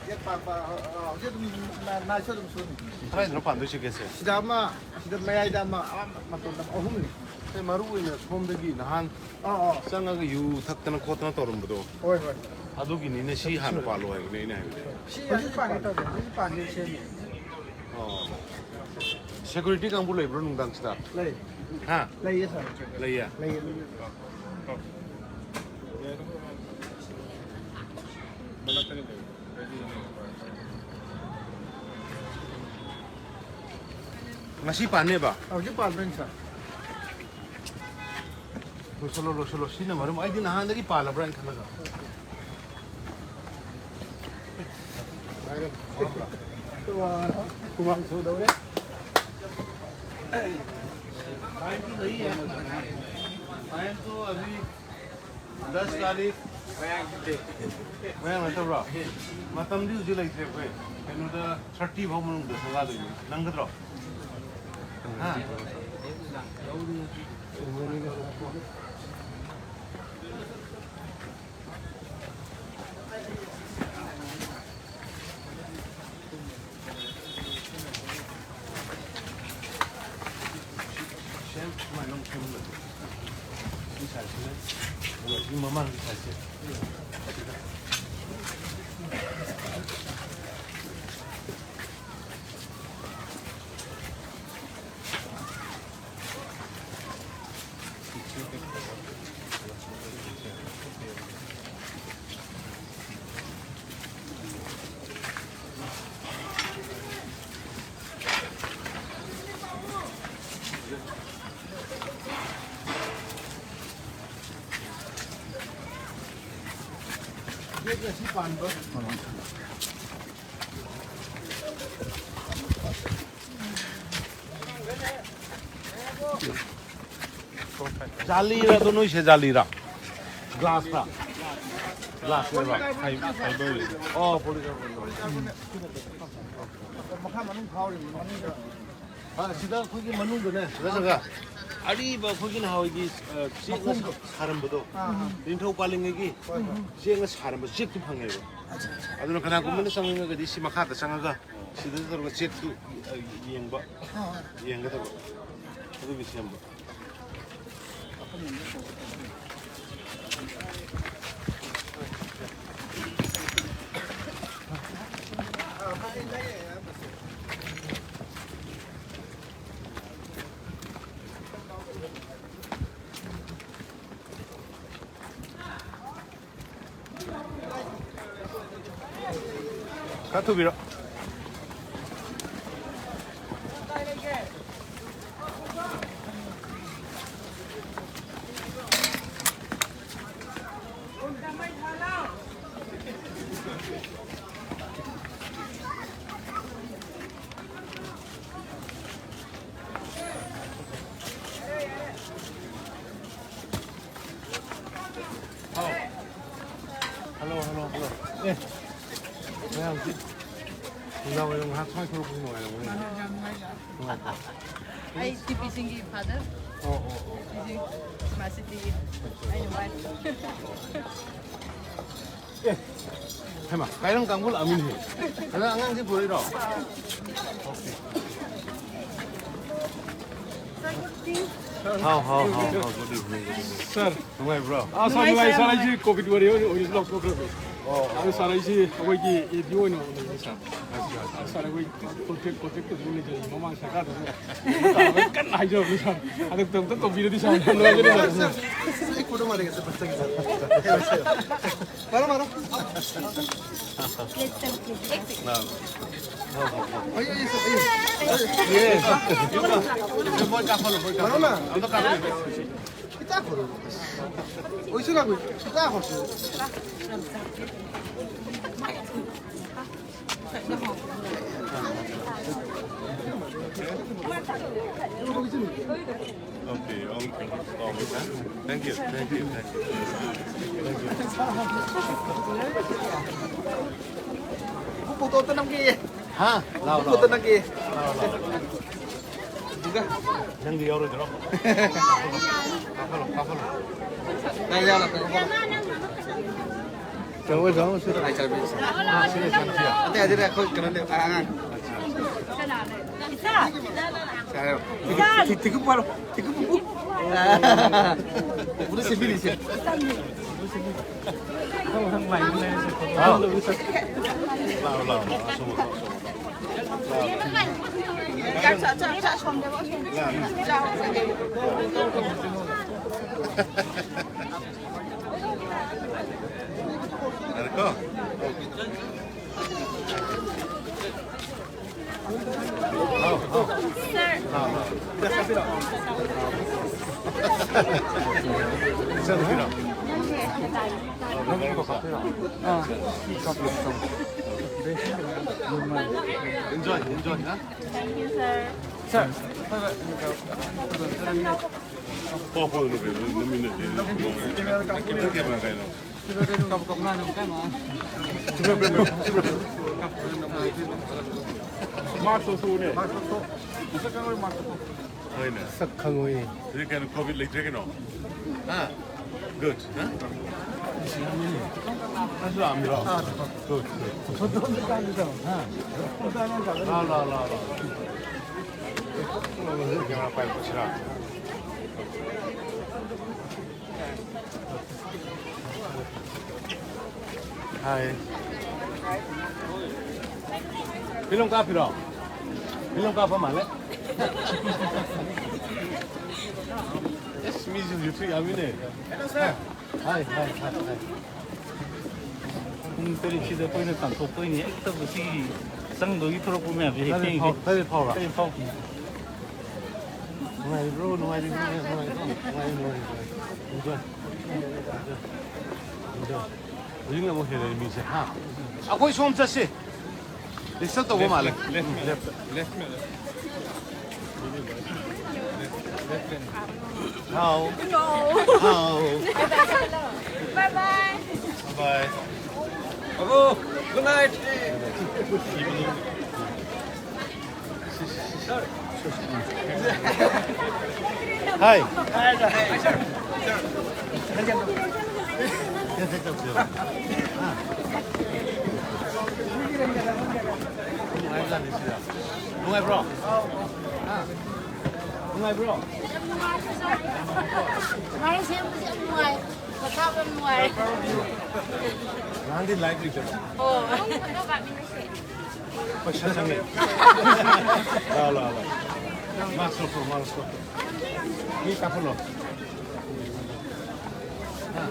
ꯒꯦꯠ ꯄꯥꯛꯄ, ꯑ, ꯑ, ꯍꯧꯖꯤꯛ ꯑꯗꯨꯝ ꯅꯥ-, ꯅꯥꯏꯁꯨ ꯑꯗꯨꯝ ꯁꯨꯅꯤ꯫ ꯀꯗꯥꯏꯗꯅꯣ ꯄꯥꯟꯗꯣꯏꯁꯦ ꯒꯦꯠꯁꯦ? ꯁꯤꯗ ꯑꯃ, ꯁꯤꯗ ꯃꯌꯥꯏꯗ ꯑꯃ, ꯑꯥ ꯃꯇꯣꯟꯗ ꯑꯍꯨꯝꯅꯤ꯫ ꯑꯩ ꯃꯔꯨ ꯑꯣꯏꯅ ꯁꯣꯝꯗꯒꯤ ꯅꯍꯥꯟ ꯑꯥ, ꯑꯥ꯫ ꯆꯪꯉꯒ ꯌꯨ ꯊꯛꯇꯅ ꯈꯣꯠꯇꯅ ꯇꯧꯔꯝꯕꯗꯣ꯫ ꯍꯣꯏ, ꯍꯣꯏ꯫ ꯑꯗꯨꯒꯤꯅꯤꯅꯦ, ꯁꯤ ꯍꯥꯟꯅ ꯄꯥꯜꯂꯣ ꯍꯥꯏꯕꯅꯦ ꯑꯩꯅ ꯍꯥꯏꯕꯗꯤ꯫ ꯁꯤ ꯍꯧꯖꯤꯛ ꯄꯥꯟꯒꯦ ꯇꯧꯕꯅꯦ, ꯍꯧꯖꯤꯛ ꯄꯥꯟꯒꯦ ꯁꯦꯝꯃꯤ꯫ ꯑꯣ꯫ ꯁꯦꯀ꯭ꯌꯨꯔꯤꯇꯤ ꯀꯥꯡꯕꯨ ꯂꯩꯕ꯭ꯔꯣ ꯅꯨꯡꯗꯥꯡꯁꯤꯗ? ꯂꯩ꯫ ꯍꯥ? ꯂꯩꯌꯦ, ꯁꯥꯔ꯫ ꯂꯩꯌꯦ? ꯂꯩꯌꯦ, ꯂꯩꯌꯦ꯫ ꯃꯅꯥꯛꯇꯅꯤ ꯂꯩ꯫ ꯉꯁꯤ ꯄꯥꯟꯅꯦꯕ? ꯍꯧꯖꯤꯛ ꯄꯥꯟꯕꯅꯤ, ꯁꯥꯔ꯫ ꯂꯣꯏꯁꯜꯂꯣ, ꯂꯣꯏꯁꯜꯂꯣ꯫ ꯁꯤꯅ ꯃꯔꯝ, ꯑꯩꯗꯤ ꯅꯍꯥꯟꯗꯒꯤ ꯄꯥꯜꯂꯕ꯭ꯔꯥ ꯍꯥꯏꯅ ꯈꯜꯂꯒ꯫ ꯍꯨꯃꯥꯡ ꯁꯧꯗꯧꯔꯦ꯫ टाइम तो नहीं है। टाइम तो अभी दस तारीख꯫ ꯃꯌꯥꯡ ꯅꯠꯇꯕ꯭ꯔꯣ? ꯃꯇꯝꯗꯤ ꯍꯧꯖꯤꯛ ꯂꯩꯇ꯭ꯔꯦ ꯑꯩꯈꯣꯏ꯫ ꯀꯩꯅꯣꯗ, ꯊꯥꯔꯇꯤ ꯐꯥꯎ ꯃꯅꯨꯡꯗ ꯁꯪꯒꯥꯗꯣꯏꯅꯤ꯫ ꯅꯪꯒꯗ꯭ꯔꯣ? ꯍꯥ? ꯁꯦꯝ, ꯁꯨꯃꯥꯏꯅ ꯑꯃꯨꯛ ꯁꯦꯝꯍꯜꯂꯁꯤ꯫ ꯁꯤ ꯁꯥꯏꯖꯁꯤꯅ, ꯑꯗꯨꯒ ꯁꯤ ꯃꯃꯥꯡꯒꯤ ꯁꯥꯏꯖꯁꯦ꯫ ꯁꯤ ꯄꯥꯟꯕ꯫ ꯖꯥꯂꯤꯔ ꯑꯗꯣ ꯅꯣꯏꯁꯦ ꯖꯥꯂꯤꯔ? ꯒ꯭ꯂꯥꯁꯔ? ꯒ꯭ꯂꯥꯁꯅꯦꯕ? ꯐꯥꯏ-, ꯐꯥꯏꯕꯔ꯫ ꯑꯣ, ꯄꯣꯂꯤꯀꯥꯔꯕꯣꯅꯦꯠ꯫ ꯃꯈꯥ ꯃꯅꯨꯡ ꯐꯥꯎꯔꯤꯕ ꯃꯅꯨꯡꯗ꯫ ꯑ, ꯁꯤꯗ ꯑꯩꯈꯣꯏꯒꯤ ꯃꯅꯨꯡꯗꯅꯦ, ꯁꯤꯗ ꯆꯪꯉꯒ ꯑꯔꯤꯕ ꯑꯩꯈꯣꯏꯒꯤ ꯅꯍꯥꯟꯋꯥꯏꯒꯤ, ꯑ, ꯆꯦꯛꯅ ꯁꯥ-, ꯁꯥꯔꯝꯕꯗꯣ, ꯑꯥ, ꯑꯥ꯫ ꯅꯤꯡꯊꯧ ꯄꯥꯜꯂꯤꯉꯩꯒꯤ ꯍꯣꯏ, ꯍꯣꯏ꯫ ꯆꯦꯛꯅ ꯁꯥꯔꯝꯕ ꯆꯦꯛꯇꯨ ꯐꯪꯉꯦꯕ꯫ ꯑꯗꯨꯅ ꯀꯅꯥꯒꯨꯝꯕꯅ ꯆꯪꯅꯤꯡꯉꯒꯗꯤ ꯁꯤ ꯃꯈꯥꯗ ꯆꯪꯉꯒ ꯁꯤꯗ ꯇꯧꯔꯒ ꯆꯦꯛꯇꯨ, ꯑ, ꯌꯦꯡꯕ, ꯍꯣꯏ, ꯍꯣꯏ꯫ ꯌꯦꯡꯒꯗꯕ꯫ ꯑꯗꯨꯒꯤ ꯁꯦꯝꯕ꯫ ꯈꯔ ꯊꯨꯕꯤꯔꯣ꯫ ꯅꯨꯡꯗꯥꯡ ꯋꯥꯏꯔꯝ ꯉꯥꯏꯍꯥꯛ ꯁꯨꯃꯥꯏꯅ ꯊꯣꯛꯂꯛꯄꯁꯤ ꯅꯨꯡꯉꯥꯏꯔꯝꯒꯅꯤ꯫ ꯅꯨꯡꯉꯥꯏꯕ꯭ꯔꯣ? ꯑꯩ ꯇꯤ ꯄꯤ ꯁꯤꯡꯒꯤ ꯐꯥꯗꯔ꯫ ꯑꯣ, ꯑꯣ, ꯑꯣ꯫ ꯇꯤ ꯄꯤ ꯁꯤꯡ ꯁ꯭ꯃꯥꯔꯠ ꯁꯤꯇꯤꯒꯤ꯫ ꯑꯩꯅ ꯋꯥꯏꯐ꯫ ꯑꯦ, ꯍꯩꯃꯥ, ꯀꯥꯏꯔꯪ ꯀꯥꯡꯕꯨ ꯂꯥꯛꯑꯃꯤꯅꯦ꯫ ꯅꯪ ꯑꯉꯥꯡꯁꯤ ꯄꯨꯔꯛꯏꯔꯣ? ꯍꯥꯎ, ꯍꯥꯎ, ꯍꯥꯎ, ꯍꯥꯎ, good evening, good evening꯫ ꯁꯥꯔ꯫ ꯅꯨꯡꯉꯥꯏꯕ꯭ꯔꯣ? ꯑꯥ, ꯁꯥꯔ, ꯅꯨꯡꯉꯥꯏ, ꯅꯨꯡꯉꯥꯏ, ꯁꯥꯔ, ꯁꯥꯔ꯫ ꯑꯩꯁꯤ ꯀꯣꯚꯤꯗ ꯋꯥꯔꯤ ꯑꯣꯏꯅ, ꯑꯣꯏꯅꯁꯨ ꯂꯥꯎꯊꯣꯛꯈ꯭ꯔꯕꯅꯤ꯫ ꯑꯣ, ꯑꯗꯨ ꯁꯥꯔ, ꯑꯩꯁꯤ ꯑꯩꯈꯣꯏꯒꯤ ꯑꯦ ꯗꯤ ꯑꯣ ꯑꯣꯏꯅ ꯂꯩꯔꯤ, ꯁꯥꯔ꯫ ꯑꯠꯆꯥ, ꯑꯠꯆꯥ꯫ ꯁꯥꯔ, ꯑꯩꯈꯣꯏ ꯀꯣꯟꯇ꯭ꯔꯦꯛ, ꯀꯣꯟꯇ꯭ꯔꯦꯛꯇꯁꯨ ꯂꯩꯖꯔꯤ, ꯃꯃꯥꯡ ꯁꯔꯀꯥꯔꯗꯁꯨ ꯀꯟꯅ ꯍꯥꯏꯖꯕꯅꯤ, ꯁꯥꯔ꯫ ꯍꯟꯗꯛꯇ ꯑꯝꯇ ꯇꯧꯕꯤꯔꯗꯤ, ꯁꯥꯔ, ꯌꯥꯝ ꯅꯨꯡꯉꯥꯏꯖꯔꯦ, ꯁꯥꯔ꯫ ꯁꯥꯔ, ꯑꯩ ꯐꯣꯇꯣ ꯃꯥꯜꯂꯦ, ꯁꯥꯔ, ꯐꯖꯩ, ꯁꯥꯔ꯫ ꯃꯥꯔꯣ, ꯃꯥꯔꯣ꯫ ꯂꯥꯎ꯫ ꯑꯩ, ꯑꯩ, ꯑꯩ, ꯑꯩ꯫ ꯌꯦꯁ꯫ ꯃꯣꯏ ꯀꯥꯞꯍꯜꯂꯣ, ꯃꯣꯏ ꯀꯥꯞꯍꯜꯂꯣ꯫ ꯃꯥꯔꯣ ꯅ꯫ ꯑꯝꯇ ꯀꯥꯞꯍꯜꯂꯣ꯫ ꯈꯤꯇꯪ ꯈꯣꯠꯂꯣ꯫ ꯑꯣꯏꯁꯨ ꯂꯥꯛꯑꯣꯏ꯫ ꯈꯤꯇꯪ ꯈꯣꯠꯂꯣ꯫ Okay, okay. Thank you, thank you, thank you. Photo ꯑꯝꯇ ꯅꯝꯒꯦ꯫ ꯍꯥ? ꯂꯥꯎ, ꯂꯥꯎ꯫ ꯐꯣꯇꯣ ꯅꯝꯒꯦ꯫ ꯂꯥꯎ, ꯂꯥꯎ꯫ ꯑꯗꯨꯒ ꯅꯪꯗꯤ ꯌꯥꯎꯔꯣꯏꯗ꯭ꯔꯣ? ꯀꯥꯞꯍꯜꯂꯣ, ꯀꯥꯞꯍꯜꯂꯣ꯫ ꯅꯪ ꯌꯥꯎꯔꯣ, ꯀꯥꯞꯍꯜꯂꯣ꯫ ꯆꯪꯉꯣ, ꯆꯪꯉꯣ, ꯁꯤꯗ꯫ ꯂꯥꯏ ꯆꯥꯕꯤ꯫ ꯑꯥ, ꯁꯤꯗ ꯆꯪꯁꯤ꯫ ꯑꯇꯩ ꯑꯗꯨꯗꯤ ꯑꯩꯈꯣꯏ ꯀꯩꯅꯣ ꯂꯩ, ꯑꯉꯥꯡ꯫ ꯁꯥꯔꯦ꯫ ꯊꯤ-, ꯊꯤ-, ꯊꯤꯀꯨꯞ ꯄꯥꯏꯔꯣ꯫ ꯊꯤꯀꯨꯞ ꯄꯨ-꯫ ꯄꯨꯔꯥ ꯁꯦꯝꯕꯤꯔꯤꯁꯦ꯫ ꯂꯥꯛꯑꯣ, ꯂꯥꯛꯑꯣ, ꯂꯥꯛꯑꯣ꯫ ꯑꯁꯣꯝꯗ, ꯑꯁꯣꯝꯗ꯫ ꯌꯥꯔꯦꯀꯣ? Enjoy, enjoy, ha? Thank you, sir. Sir, ꯃꯥꯁꯛ ꯊꯣꯛꯎꯅꯦ꯫ ꯃꯁꯛ ꯈꯪꯉꯣꯏ, ꯃꯥꯁꯛ ꯊꯣꯛ꯫ ꯍꯣꯏꯅꯦ꯫ ꯁꯛ ꯈꯪꯉꯣꯏ꯫ ꯍꯧꯖꯤꯛ ꯀꯩꯅꯣ, ꯀꯣꯚꯤꯗ ꯂꯩꯇ꯭ꯔꯦ ꯀꯩꯅꯣ? ꯍꯥ? ꯒꯨꯗ, ꯍꯥ? ꯑꯁ, ꯂꯥꯛꯑꯝꯃꯤꯔꯣ? Good, good. ꯂꯥ, ꯂꯥ, ꯂꯥ, ꯂꯥ꯫ ꯀꯦꯃꯦꯔꯥ ꯄꯥꯏꯔꯛꯄꯁꯤꯔꯥ? ꯍꯥꯏ꯫ ꯐꯤꯂꯝ ꯀꯥꯞꯄꯤꯔꯣ? ꯐꯤꯂꯝ ꯀꯥꯞꯄ ꯃꯥꯜꯂꯦ꯫ ꯑꯁ, ꯃꯤꯁꯨ ꯍꯧꯖꯤꯛꯁꯨ ꯌꯥꯝꯃꯤꯅꯦ꯫ ꯍꯥꯏ, ꯍꯥꯏ, ꯍꯥꯏ, ꯍꯥꯏ꯫ ꯄꯨꯡ ꯇꯔꯦꯠꯁꯤꯗ ꯑꯩꯈꯣꯏꯅ ꯇꯥꯟꯊꯣꯛꯇꯣꯏꯅꯤ꯫ ꯍꯦꯛꯇ ꯃꯁꯤꯒꯤ ꯆꯪꯗꯣꯏꯒꯤ ꯊꯣꯔꯛꯄ ꯃꯌꯥꯝꯁꯦ ꯍꯦꯛ ꯇꯔꯦꯠ ꯊꯦꯡꯉꯦ꯫ ꯐꯥꯎ-, ꯇꯔꯦꯠ ꯐꯥꯎꯔ? ꯇꯔꯦꯠ ꯐꯥꯎ꯫ ꯅꯨꯡꯉꯥꯏꯔꯤꯕ꯭ꯔꯣ? ꯅꯨꯡꯉꯥꯏꯔꯤꯕ꯭ꯔꯣ? ꯅꯨꯡꯉꯥꯏꯔꯤꯕ꯭ꯔꯣ? ꯅꯨꯡꯉꯥꯏꯔꯤ, ꯅꯨꯡꯉꯥꯏꯔꯤ, ꯅꯨꯡꯉꯥꯏꯔꯤ꯫ Enjoy꯫ Enjoy꯫ Enjoy꯫ ꯍꯧꯖꯤꯛꯅ ꯑꯃꯨꯛ ꯍꯦꯜꯂꯛꯑꯦ ꯃꯤꯁꯦ, ꯍꯥ? ꯑꯩꯈꯣꯏ ꯁꯣꯝ ꯆꯠꯁꯤ꯫ Disturb ꯇꯧꯕ ꯃꯥꯜꯂꯦ꯫ Left, left, left, left꯫ ꯍꯥꯎ꯫ No꯫ ꯍꯥꯎ꯫ Bye bye꯫ Bye bye꯫ Abu, good night꯫ ꯍꯥꯏ꯫ ꯅꯨꯡꯉꯥꯏꯕ꯭ꯔꯣ? ꯍꯥ? ꯅꯨꯡꯉꯥꯏꯕ꯭ꯔꯣ? ꯌꯥꯝ ꯅꯨꯡꯉꯥꯏ, ꯁꯥꯔ꯫ ꯁꯨꯃꯥꯏꯅ ꯁꯦꯝꯕꯁꯦ ꯌꯥꯝ ꯅꯨꯡꯉꯥꯏ꯫ ꯄꯣꯊꯥꯕ ꯌꯥꯝ ꯅꯨꯡꯉꯥꯏ꯫ ꯅꯍꯥꯟꯗꯤ ꯂꯥꯏꯚ ꯂꯩꯇꯕ꯫ ꯑꯣ꯫ ꯄꯩꯁꯥ ꯆꯪꯉꯦ꯫ ꯂꯥꯛꯑꯣ, ꯂꯥꯛꯑꯣ, ꯂꯥꯛꯑꯣ꯫ ꯃꯥꯁꯛ ꯂꯧꯊꯣꯛ, ꯃꯥꯁꯛ ꯂꯧꯊꯣꯛ꯫ ꯃꯤ ꯀꯥꯞꯍꯜꯂꯣ꯫ ꯍꯥ?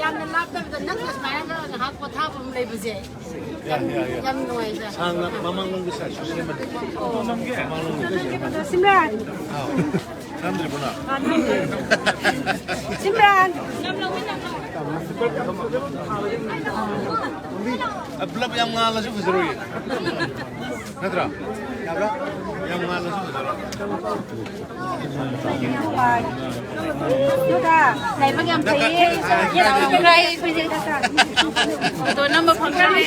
ꯌꯥꯝꯅ ꯂꯥꯞꯇꯕꯗ ꯅꯛꯅ ꯁꯨꯃꯥꯏꯅ ꯉꯥꯏꯍꯥꯛ ꯄꯣꯊꯥꯕ ꯑꯃ ꯂꯩꯕꯁꯦ ꯌꯥꯝ, ꯌꯥ, ꯌꯥ, ꯌꯥ꯫ ꯌꯥꯝ ꯅꯨꯡꯉꯥꯏꯗ꯫ ꯁꯥꯡꯅ ꯃꯃꯥꯡꯂꯣꯝꯒꯤ ꯁꯥꯏꯠꯁꯨ ꯁꯦꯝꯃꯗꯤ꯫ ꯃꯃꯥꯡꯂꯣꯝꯒꯤ ꯁꯦꯝꯃꯗꯤ꯫ ꯁꯤꯝꯔꯥꯟ! ꯍꯥꯎ꯫ ꯁꯦꯝꯗ꯭ꯔꯤꯕꯣ ꯅꯪ? ꯁꯤꯝꯔꯥꯟ! ꯑ, ꯄꯨꯂꯞ ꯌꯥꯝ ꯉꯥꯜꯂꯁꯨ ꯐꯖꯔꯣꯏꯌꯦ꯫ ꯅꯠꯇ꯭ꯔꯥ? ꯌꯥꯕ꯭ꯔꯥ? ꯌꯥꯝ ꯉꯥꯜꯂꯁꯨ ꯐꯖꯔꯣꯏ꯫ ꯂꯥꯏꯕꯛ ꯌꯥꯝ ꯐꯩꯌꯦ꯫ ꯐꯣꯇꯣ ꯅꯝꯕ ꯐꯪꯗ꯭ꯔꯦ꯫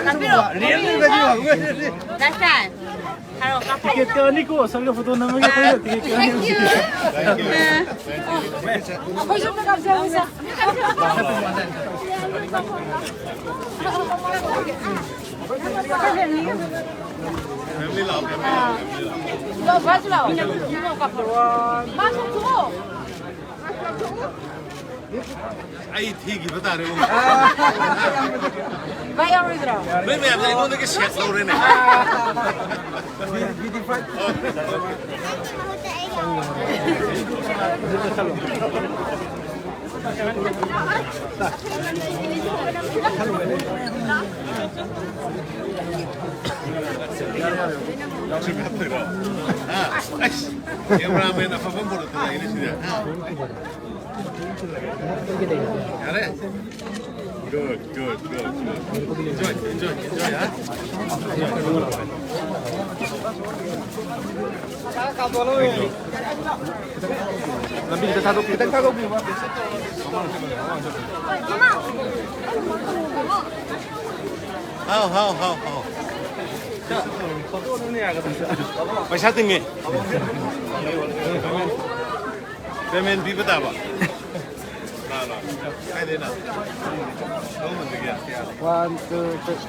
ꯅꯝꯕꯤꯔꯣ꯫ ꯔꯤꯌꯦꯜꯃꯤꯗꯒꯤ ꯍꯧꯔꯒ꯫ Life style. ꯊꯥꯔꯛꯑꯣ, ꯀꯥꯞꯄꯣ꯫ ꯇꯤꯀꯦꯠ ꯀꯛꯑꯅꯤꯀꯣ, ꯁꯣꯝꯗ ꯐꯣꯇꯣ ꯅꯝꯃꯒꯦ, ꯑꯩꯈꯣꯏꯅ ꯇꯤꯀꯦꯠ ꯀꯛꯑꯅꯤ꯫ Thank you. ꯑ, ꯑꯩꯈꯣꯏꯁꯨ ꯑꯝꯇ ꯀꯥꯞꯆꯍꯧꯁꯦ꯫ Family ꯂꯥꯛꯑꯣ, family ꯂꯥꯛꯑꯣ, family ꯂꯥꯛꯑꯣ꯫ ꯂꯥꯛꯑꯣ, ꯕꯥꯁꯨ ꯂꯥꯛꯑꯣ꯫ ꯃꯥ ꯊꯣꯛꯇꯣꯛꯑꯣ꯫ ꯑꯩ ꯊꯤꯈꯤꯕ ꯇꯥꯔꯦ꯫ ꯚꯥꯏ ꯌꯥꯎꯔꯣꯏꯗ꯭ꯔꯣ? ꯅꯣꯏ ꯃꯌꯥꯝꯁꯦ ꯑꯩꯉꯣꯟꯗꯒꯤ ꯁꯦꯠ ꯂꯧꯔꯦꯅꯦ꯫ ꯀꯦꯃꯦꯔꯥꯃꯦꯟ ꯑꯐꯕ ꯑꯃ ꯄꯨꯔꯛꯇꯅ ꯑꯩꯅ ꯁꯤꯗ꯫ ꯌꯥꯔꯦ? Good, good, good, good. Enjoy, enjoy, enjoy, ꯍꯥ? ꯂꯝꯕꯤ ꯈꯤꯇꯪ ꯊꯥꯗꯣꯛꯄꯤꯌꯨ꯫ ꯈꯤꯇꯪ ꯊꯥꯗꯣꯛꯄꯤꯌꯨ꯫ ꯍꯥꯎ, ꯍꯥꯎ, ꯍꯥꯎ, ꯍꯥꯎ꯫ ꯄꯩꯁꯥ ꯇꯤꯡꯉꯦ꯫ Payment ꯄꯤꯕ ꯇꯥꯕ꯫ ꯂꯥ, ꯂꯥ꯫ ꯀꯥꯏꯗꯩꯅꯣ? ꯅꯪꯉꯣꯟꯗꯒꯤ? One, two, three.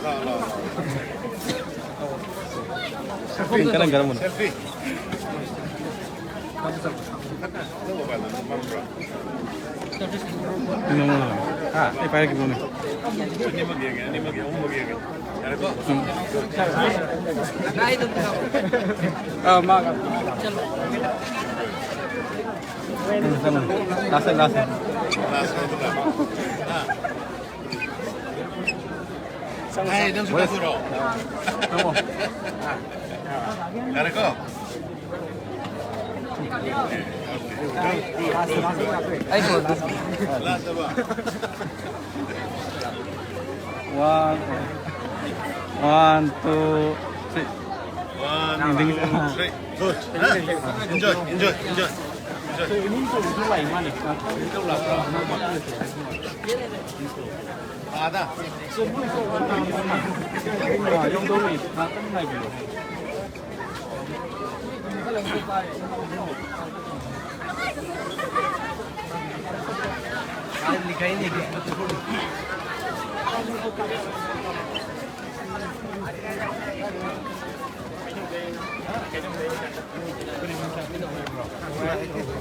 ꯂꯥ, ꯂꯥ꯫ ꯀꯔꯝ ꯀꯔꯝꯕꯅꯣ? Selfie꯫ ꯅꯪꯉꯣꯟꯗ꯫ ꯍꯥ? ꯑꯩ ꯄꯥꯏꯔꯛꯈꯤꯕ꯭ꯔꯣꯅꯦ? ꯑꯅꯤꯃꯛ ꯌꯦꯡꯒꯦ, ꯑꯅꯤꯃꯛ ꯌꯦꯡꯒꯦ, ꯑꯍꯨꯝꯃꯛ ꯌꯦꯡꯒꯦ꯫ ꯌꯥꯔꯦꯀꯣ? ꯎꯝ꯫ ꯑꯥ, ꯃꯥ꯫ ꯎꯝ, ꯆꯪꯉꯣ꯫ Last, last꯫ Last ꯑꯣꯏꯗꯣꯏꯔꯥ? ꯑꯥ꯫ ꯍꯥꯏ, ꯅꯪꯁꯨ ꯀꯛꯊꯣꯔꯛꯑꯣ꯫ ꯆꯪꯉꯣ꯫ ꯌꯥꯔꯦꯀꯣ? One, one, two, three. One, two, three. Good. Enjoy, enjoy, enjoy.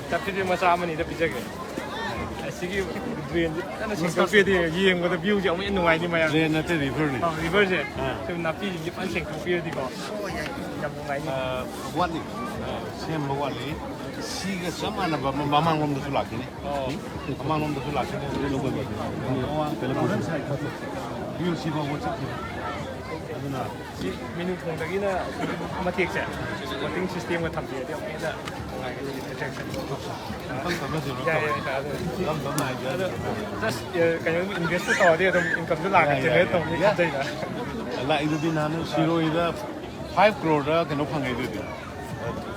ꯆꯞꯁꯤꯗꯤ ꯃꯆꯥ ꯑꯃꯅꯤꯗ ꯄꯤꯖꯒꯦ꯫ ꯑꯁꯤꯒꯤ ꯗ꯭ꯔꯦꯟꯁꯦ ꯐꯖꯅ ꯁꯦꯡꯗꯣꯛꯄꯤꯔꯗꯤ ꯌꯦꯡꯕꯗ ꯚ꯭ꯌꯨꯁꯦ ꯑꯃꯨꯛ ꯍꯦꯟꯅ ꯅꯨꯡꯉꯥꯏꯅꯤ ꯃꯌꯥꯝ꯫ ꯗ꯭ꯔꯦꯟ ꯅꯠꯇꯦ, ꯔꯤꯚꯔꯅꯤ꯫ ꯑꯥ, ꯔꯤꯚꯔꯁꯦ꯫ ꯑꯥ꯫ ꯁꯨꯝ ꯅꯥꯄꯤꯁꯤꯡꯁꯦ ꯐꯖꯅ ꯁꯦꯡꯗꯣꯛꯄꯤꯔꯗꯤꯀꯣ ꯌꯥꯝ ꯅꯨꯡꯉꯥꯏꯅꯤ꯫ ꯑꯥ, ꯋꯥꯠꯂꯤ꯫ ꯑꯥ, ꯁꯦꯝꯕ ꯋꯥꯠꯂꯤ꯫ ꯁꯤꯒ ꯆꯞ ꯃꯥꯟꯅꯕ ꯑꯃ ꯃꯃꯥꯡꯂꯣꯝꯗꯁꯨ ꯂꯥꯛꯈꯤꯅꯤ꯫ ꯑꯣ꯫ ꯃꯃꯥꯡꯂꯣꯝꯗꯁꯨ ꯂꯥꯛꯈꯤꯅꯤ꯫ ꯚ꯭ꯌꯨ ꯁꯤ ꯐꯥꯎꯕ ꯆꯠꯈꯤꯅꯤ꯫ ꯑꯗꯨꯅ ꯁꯤ ꯃꯦꯅꯨ ꯊꯣꯡꯗꯒꯤꯅ ꯃꯇꯦꯛꯁꯦ ꯕꯣꯇꯤꯡ ꯁꯤꯁꯇꯦꯝꯒ ꯊꯝꯕꯤꯔꯗꯤ ꯑꯃꯨꯛ ꯍꯦꯟꯅ ꯅꯨꯡꯉꯥꯏꯒꯅꯤ ꯑꯦꯇ꯭ꯔꯦꯛꯁꯟ꯫ ꯇꯞ ꯇꯞꯅ ꯆꯠꯂꯣ꯫ ꯌꯥꯏ, ꯌꯥꯏ, ꯌꯥꯏ, ꯑꯗꯨ ꯇꯞ ꯇꯞꯅ ꯍꯥꯏꯖꯔꯒꯦ꯫ ꯑꯗꯣ ꯖꯁ, ꯑ, ꯀꯩꯅꯣ ꯏꯟꯚꯦꯁꯇꯨ ꯇꯧꯔꯗꯤ ꯑꯗꯨꯝ ꯏꯟꯀꯝꯁꯨ ꯂꯥꯛꯀꯅꯤ, ꯌꯥꯏ, ꯌꯥꯏ, ꯖꯦꯅꯦꯔꯦꯠ ꯇꯧꯕꯅꯤ ꯌꯥꯏ꯫ ꯈꯟꯖꯩꯗ꯫ ꯂꯥꯛꯏꯗꯨꯗꯤ ꯅꯍꯥꯟ ꯁꯤꯔꯣꯏꯗ ꯐꯥꯏꯚ ꯀ꯭ꯔꯣꯔꯗ ꯀꯩꯅꯣ ꯐꯪꯉꯦ ꯑꯗꯨꯗꯤ꯫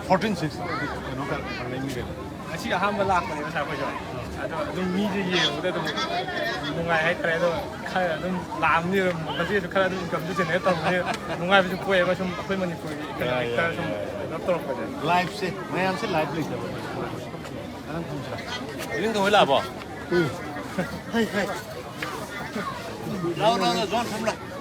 ꯐꯣꯔꯇꯤꯟ ꯁꯤꯛꯁ ꯀꯩꯅꯣ ꯈꯔ ꯐꯪꯅꯩ ꯃꯤ ꯀꯩꯅꯣ꯫ ꯉꯁꯤ ꯑꯍꯥꯟꯕ ꯂꯥꯛꯄꯅꯦꯕ ꯁꯥꯔ ꯑꯩꯈꯣꯏꯁꯨ꯫ ꯑꯗꯣ ꯑꯗꯨꯝ ꯃꯤꯁꯦ ꯌꯦꯡꯕꯗ ꯑꯗꯨꯝ ꯅꯨꯡꯉꯥꯏ ꯍꯥꯏꯇꯥꯔꯦ꯫ ꯑꯗꯣ ꯈꯔ ꯑꯗꯨꯝ ꯂꯥꯛꯑꯝꯅꯤ ꯑꯗꯨꯝ, ꯉꯁꯤꯁꯨ ꯈꯔ ꯑꯗꯨꯝ ꯏꯟꯀꯝꯁꯨ ꯖꯦꯅꯦꯔꯦꯠ ꯇꯧꯔꯝꯅꯤ꯫ ꯅꯨꯡꯉꯥꯏꯕꯁꯨ ꯄꯣꯛꯑꯦꯕ ꯁꯨꯝ ꯑꯩꯈꯣꯏ ꯃꯅꯤꯄꯨꯔꯒꯤ ꯏꯀꯣꯅꯣꯃꯤꯛꯇ ꯁꯨꯝ ꯗꯤꯕ꯭ꯂꯞ ꯇꯧꯔꯛꯄꯁꯦ꯫ ꯂꯥꯏꯐꯁꯦ ꯃꯌꯥꯝꯁꯦ ꯂꯥꯏꯐ ꯂꯩꯇꯕ꯫ ꯀꯔꯝ ꯊꯝꯁꯤꯔꯥ? ꯏꯔꯤꯡ ꯊꯧꯕ ꯂꯥꯛꯑꯕꯣ? ꯂꯥꯛꯑꯣ, ꯂꯥꯛꯑꯣ, ꯂꯥꯛꯑꯣ, ꯖꯣꯟ ꯐꯝ ꯂꯥꯛꯑꯣ꯫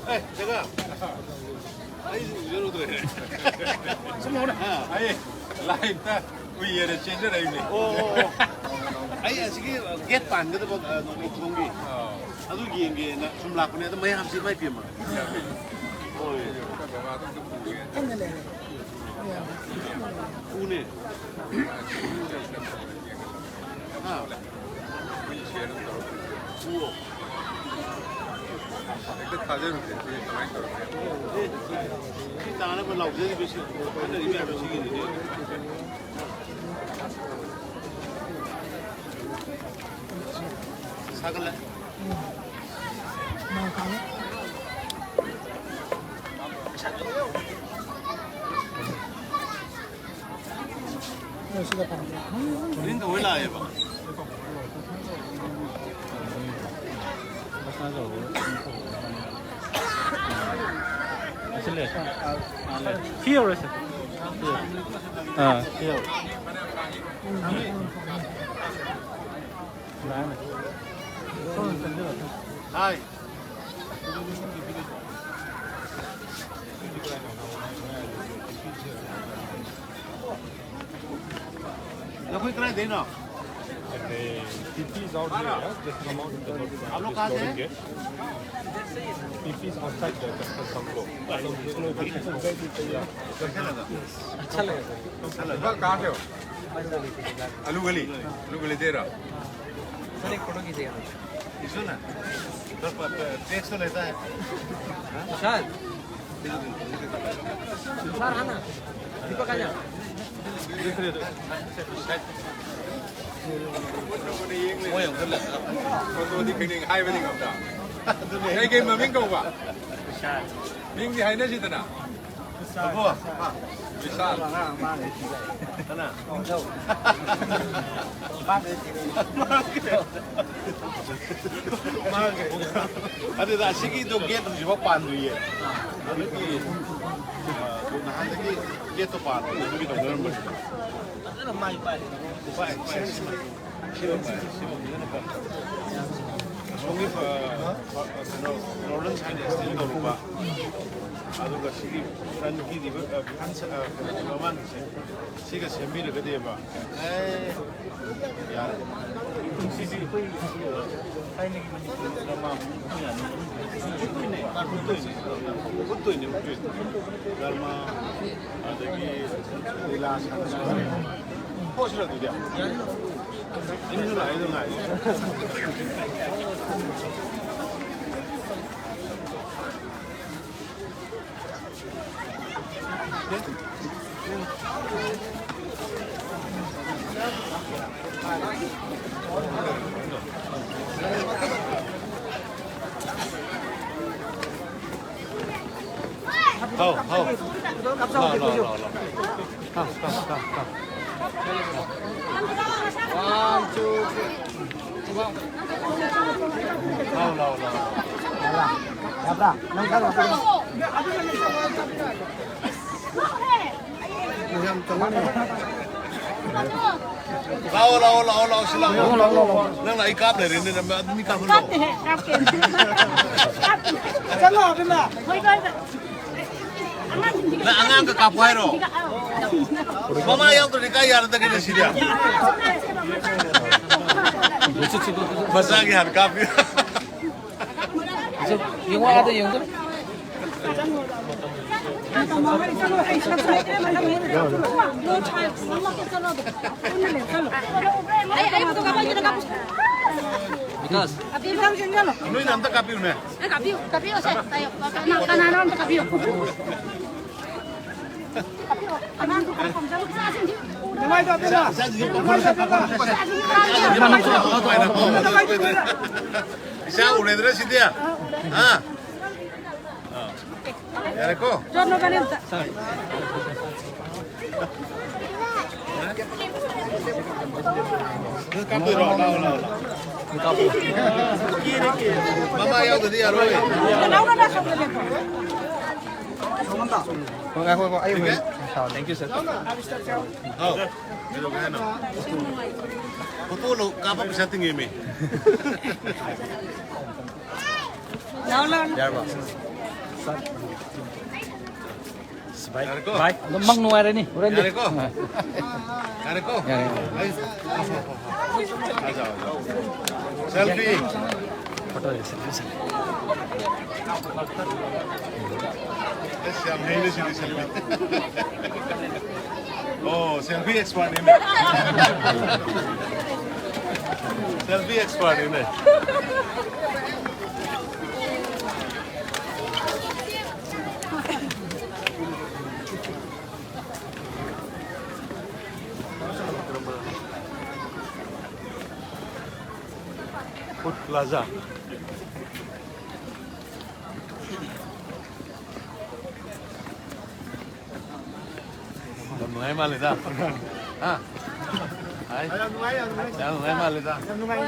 ꯑꯦ, ꯖꯒꯥ꯫ ꯑꯩꯁꯨ ꯎꯖꯔꯨꯗ꯭ꯔꯦ꯫ ꯁꯨꯝ ꯍꯧꯅ꯫ ꯑꯥ, ꯑꯩ ꯂꯥꯏꯐꯇ ꯎꯏꯌꯦꯅ ꯆꯦꯟꯖꯔꯛꯏꯅꯦ꯫ ꯑꯣ, ꯑꯣ, ꯑꯣ꯫ ꯑꯩ ꯑꯁꯤꯒꯤ ꯒꯦꯠ ꯄꯥꯟꯒꯗꯕ, ꯑ, ꯅꯣꯡꯄꯣꯛ ꯊꯣꯡꯒꯤ ꯑꯗꯨ ꯌꯦꯡꯒꯦꯅ ꯁꯨꯝ ꯂꯥꯛꯄꯅꯦ꯫ ꯑꯗꯣ ꯃꯌꯥꯝꯁꯤ ꯏꯃꯥꯏ ꯄꯦꯝꯃ꯫ ꯍꯣꯏ꯫ ꯎꯅꯦ꯫ ꯍꯥ? ꯎ꯫ ꯍꯦꯛꯇ ꯊꯥꯖꯔꯨꯗꯦ꯫ ꯁꯤ ꯀꯃꯥꯏꯅ ꯇꯧꯔꯒꯦ? ꯁꯤ ꯇꯥꯅꯕ ꯂꯥꯎꯖꯔꯤꯕꯁꯤ ꯍꯣꯠꯅꯔꯤꯕ ꯃꯌꯥꯝꯁꯤꯒꯤꯅꯤꯅꯦ꯫ ꯁꯥꯒꯠꯂꯦ꯫ ꯁꯤꯗ ꯐꯪꯕ꯭ꯔꯥ? ꯃꯅꯤꯡ ꯊꯑꯣꯏ ꯂꯥꯛꯑꯦꯕ꯫ ꯑꯁꯤ ꯂꯩ꯫ ꯁꯤ ꯌꯧꯔꯦ, ꯁꯦ꯫ ꯑꯥ, ꯁꯤ ꯌꯧꯔꯦ꯫ ꯍꯥꯏ꯫ ꯅꯈꯣꯏ ꯀꯗꯥꯏꯗꯩꯅꯣ? And the P P is out here, yeah? Just come out of the boat. आप लोग कहाँ से हैं? P P is outside the customs हम लोग। कैसा लगा? अच्छा लगा। इम्फाल कहाँ से हो? अलू गली। अलू गली दे रहा। सर, एक फोटो खींचिएगा। इसको ना, सर, प-, प-, टैक्स तो लेता है। हाँ? सर। सर, हाँ ना। दीपक, आ जा। ꯃꯣꯏ ꯑꯃꯨꯛ ꯈꯔ ꯂꯩꯔꯒ꯫ ꯐꯣꯇꯣꯗꯤ ꯈꯪꯅꯤꯡ ꯍꯥꯏꯕꯗꯤ ꯉꯝꯗ꯫ ꯑꯗꯨꯅꯦ꯫ ꯀꯩ ꯀꯩ ꯃꯃꯤꯡ ꯀꯧꯕ? ꯃꯤꯡꯗꯤ ꯍꯥꯏꯅꯁꯤꯗꯅ꯫ ꯕꯤꯁꯥꯜ꯫ ꯀꯅꯥ? ꯑꯗꯨꯗ ꯑꯁꯤꯒꯤꯗꯣ ꯒꯦꯠ ꯍꯧꯖꯤꯛꯐꯥꯎ ꯄꯥꯟꯗ꯭ꯔꯤꯌꯦ꯫ ꯑꯗꯨꯒꯤ, ꯑ, ꯅꯍꯥꯟꯗꯒꯤ ꯒꯦꯠꯇꯣ ꯄꯥꯟꯗ꯭ꯔꯤꯌꯦ, ꯑꯗꯨꯒꯤ ꯇꯧꯅꯔꯝꯕꯅꯤ꯫ ꯐꯖꯅ ꯃꯥꯏ ꯄꯥꯛꯑꯦ꯫ ꯄꯥꯛꯑꯦ, ꯄꯥꯛꯑꯦ, ꯁꯤꯃ꯫ ꯁꯤꯃ ꯄꯥꯛꯑꯦ, ꯁꯤꯃ ꯐꯖꯅ ꯄꯥꯛꯑꯦ꯫ ꯑꯁꯣꯝꯒꯤ, ꯑ, ꯑ, ꯀꯩꯅꯣ, ꯅꯣꯔꯗꯔꯟ ꯁꯥꯏꯠ ꯑꯦꯛꯁꯇꯦꯟ ꯇꯧꯔꯨꯕ꯫ ꯑꯗꯨꯒ ꯁꯤꯒꯤ ꯐ꯭ꯔꯟꯀꯤ ꯔꯤꯕꯔ, ꯑ, ꯐ꯭ꯔꯟ ꯁ-, ꯑ, ꯀꯩꯅꯣ, ꯃꯃꯥꯡꯒꯤꯁꯦ ꯁꯤꯒ ꯁꯦꯝꯕꯤꯔꯒꯗꯤꯕ, ꯑꯦ, ꯌꯥꯔꯦ꯫ ꯁꯤꯗꯤ ꯑꯩꯈꯣꯏ ꯊꯥꯏꯅꯒꯤ ꯃꯅꯤꯄꯨꯔ ꯗ꯭ꯔꯃꯥ ꯎꯠꯄ ꯌꯥꯅꯤ꯫ ꯎꯠꯇꯣꯏꯅꯦ, ꯎꯠꯇꯣꯏꯅꯦ, ꯎꯠꯇꯣꯏꯅꯦ, ꯎꯠꯇꯣꯏꯅꯦ꯫ ꯗ꯭ꯔꯃꯥ, ꯑꯗꯒꯤ ꯂꯤꯂꯥ ꯁꯥꯟꯅꯕ꯫ ꯊꯣꯛꯁꯤꯔ ꯑꯗꯨꯗꯤ? ꯏꯟꯁꯨ ꯂꯥꯛꯑꯦ, ꯑꯗꯨꯝ ꯂꯥꯛꯑꯦ꯫ ꯍꯥꯎ, ꯍꯥꯎ꯫ ꯂꯥꯎ, ꯂꯥꯎ, ꯂꯥꯎ, ꯂꯥꯎ꯫ ꯀꯥꯎ, ꯀꯥꯎ, ꯀꯥꯎ, ꯀꯥꯎ꯫ One, two, three. ꯂꯥꯎ, ꯂꯥꯎ, ꯂꯥꯎ꯫ ꯌꯥꯕ꯭ꯔꯥ? ꯅꯪ ꯈꯔ ꯂꯥꯎ꯫ ꯌꯥꯝ ꯇꯧꯒꯅꯨ꯫ ꯂꯥꯛꯑꯣ, ꯂꯥꯛꯑꯣ, ꯂꯥꯛꯑꯣ, ꯂꯥꯛꯑꯣ, ꯁꯤ ꯂꯥꯛꯑꯣ꯫ ꯂꯥꯛꯑꯣ, ꯂꯥꯛꯑꯣ, ꯂꯥꯛꯑꯣ꯫ ꯅꯪꯅ ꯑꯩ ꯀꯥꯞ ꯂꯩꯔꯦꯅꯦ, ꯅꯪ ꯑꯗꯨ ꯃꯤ ꯀꯥꯞꯍꯜꯂꯣ꯫ ꯀꯥꯞꯇꯦꯍꯦ, ꯀꯥꯞꯀꯦ꯫ ꯀꯥꯞꯇꯦ꯫ ꯆꯠꯂꯣ, ꯑꯕꯦꯝꯃ꯫ ꯍꯣꯏ, ꯍꯣꯏ, ꯍꯣꯏ꯫ ꯑꯉꯥꯡꯁꯤꯡꯁꯤꯒ, ꯅꯪ ꯑꯉꯥꯡꯒ ꯀꯥꯞꯄꯣ ꯍꯥꯏꯔꯣ? ꯑꯧ꯫ ꯃꯃꯥ ꯌꯥꯎꯗ꯭ꯔꯗꯤ ꯀꯥꯏ ꯌꯥꯔꯗꯒꯦꯅꯦ ꯁꯤꯗꯤ? ꯃꯆꯥꯒꯤ ꯍꯥꯟꯅ ꯀꯥꯞꯄꯤ꯫ ꯌꯦꯡꯉꯣ, ꯑꯥꯗ ꯌꯦꯡꯉꯨ꯫ ꯕꯤꯀꯥꯁ꯫ ꯅꯣꯏꯅ ꯑꯝꯇ ꯀꯥꯞꯄꯤꯌꯨꯅꯦ꯫ ꯀꯥꯞꯄꯤꯌꯨ, ꯀꯥꯞꯄꯤꯌꯨ, ꯁꯦ꯫ ꯀꯅꯥ-, ꯀꯅꯥꯅꯣ ꯑꯝꯇ ꯀꯥꯞꯄꯤꯌꯨ꯫ ꯏꯆꯥꯁꯤꯡꯁꯦ ꯄꯥꯈꯠꯄ ꯏꯆꯥ ꯎꯔꯦꯗꯅ ꯁꯤꯗꯤ꯫ ꯍꯥ? ꯌꯥꯔꯦꯀꯣ? ꯀꯥꯞꯇꯣꯏꯔꯣ? ꯂꯥꯛꯑꯣ, ꯂꯥꯛꯑꯣ, ꯂꯥꯛꯑꯣ꯫ ꯃꯃꯥ ꯌꯥꯎꯗꯗꯤ ꯌꯥꯔꯣꯏ꯫ ꯉꯥꯏꯈꯣ, ꯉꯥꯏꯈꯣ, ꯑꯩ ꯍꯣꯔꯦꯟ ꯁꯥꯎꯔꯒꯦ꯫ Thank you, sir. ꯍꯥꯎ꯫ ꯀꯩꯗꯧꯒꯦ ꯍꯥꯏꯅꯣ? ꯐꯣꯇꯣ ꯂꯧ-, ꯀꯥꯞꯄ ꯄꯩꯁꯥ ꯇꯤꯡꯉꯦꯃꯤ꯫ ꯂꯥꯎ, ꯂꯥꯎ, ꯂꯥꯎ꯫ ꯌꯥꯔꯕꯣ? ꯚꯥꯏ, ꯌꯥꯔꯦꯀꯣ? ꯚꯥꯏ, ꯑꯗꯨꯝ ꯃꯪ ꯅꯨꯡꯉꯥꯏꯔꯅꯤ꯫ ꯍꯣꯔꯦꯟꯗꯤ꯫ ꯌꯥꯔꯦꯀꯣ? ꯑꯥ꯫ ꯌꯥꯔꯦꯀꯣ? ꯌꯥꯔꯦ꯫ ꯑꯩ, ꯍꯣ, ꯍꯣ, ꯍꯣ, ꯍꯣ꯫ ꯁꯦꯜꯐꯤ꯫ Photo selfie. ꯑꯁ, ꯌꯥꯝ ꯍꯩꯅꯦ ꯁꯤꯗꯤ ꯁꯦꯜꯐꯤ꯫ ꯑꯣ, ꯁꯦꯜꯐꯤ ꯑꯦꯛꯁꯄꯔꯠꯅꯤꯅꯦ꯫ ꯁꯦꯜꯐꯤ ꯑꯦꯛꯁꯄꯔꯠꯅꯤꯅꯦ꯫ Food Plaza. ꯌꯥꯝ ꯅꯨꯡꯉꯥꯏ ꯃꯥꯜꯂꯦꯗ꯫ ꯍꯥ? ꯍꯥꯏ? ꯌꯥꯝ ꯅꯨꯡꯉꯥꯏ, ꯌꯥꯝ ꯅꯨꯡꯉꯥꯏ꯫ ꯌꯥꯝ ꯅꯨꯡꯉꯥꯏ ꯃꯥꯜꯂꯦꯗ꯫ ꯌꯥꯝ ꯅꯨꯡꯉꯥꯏ꯫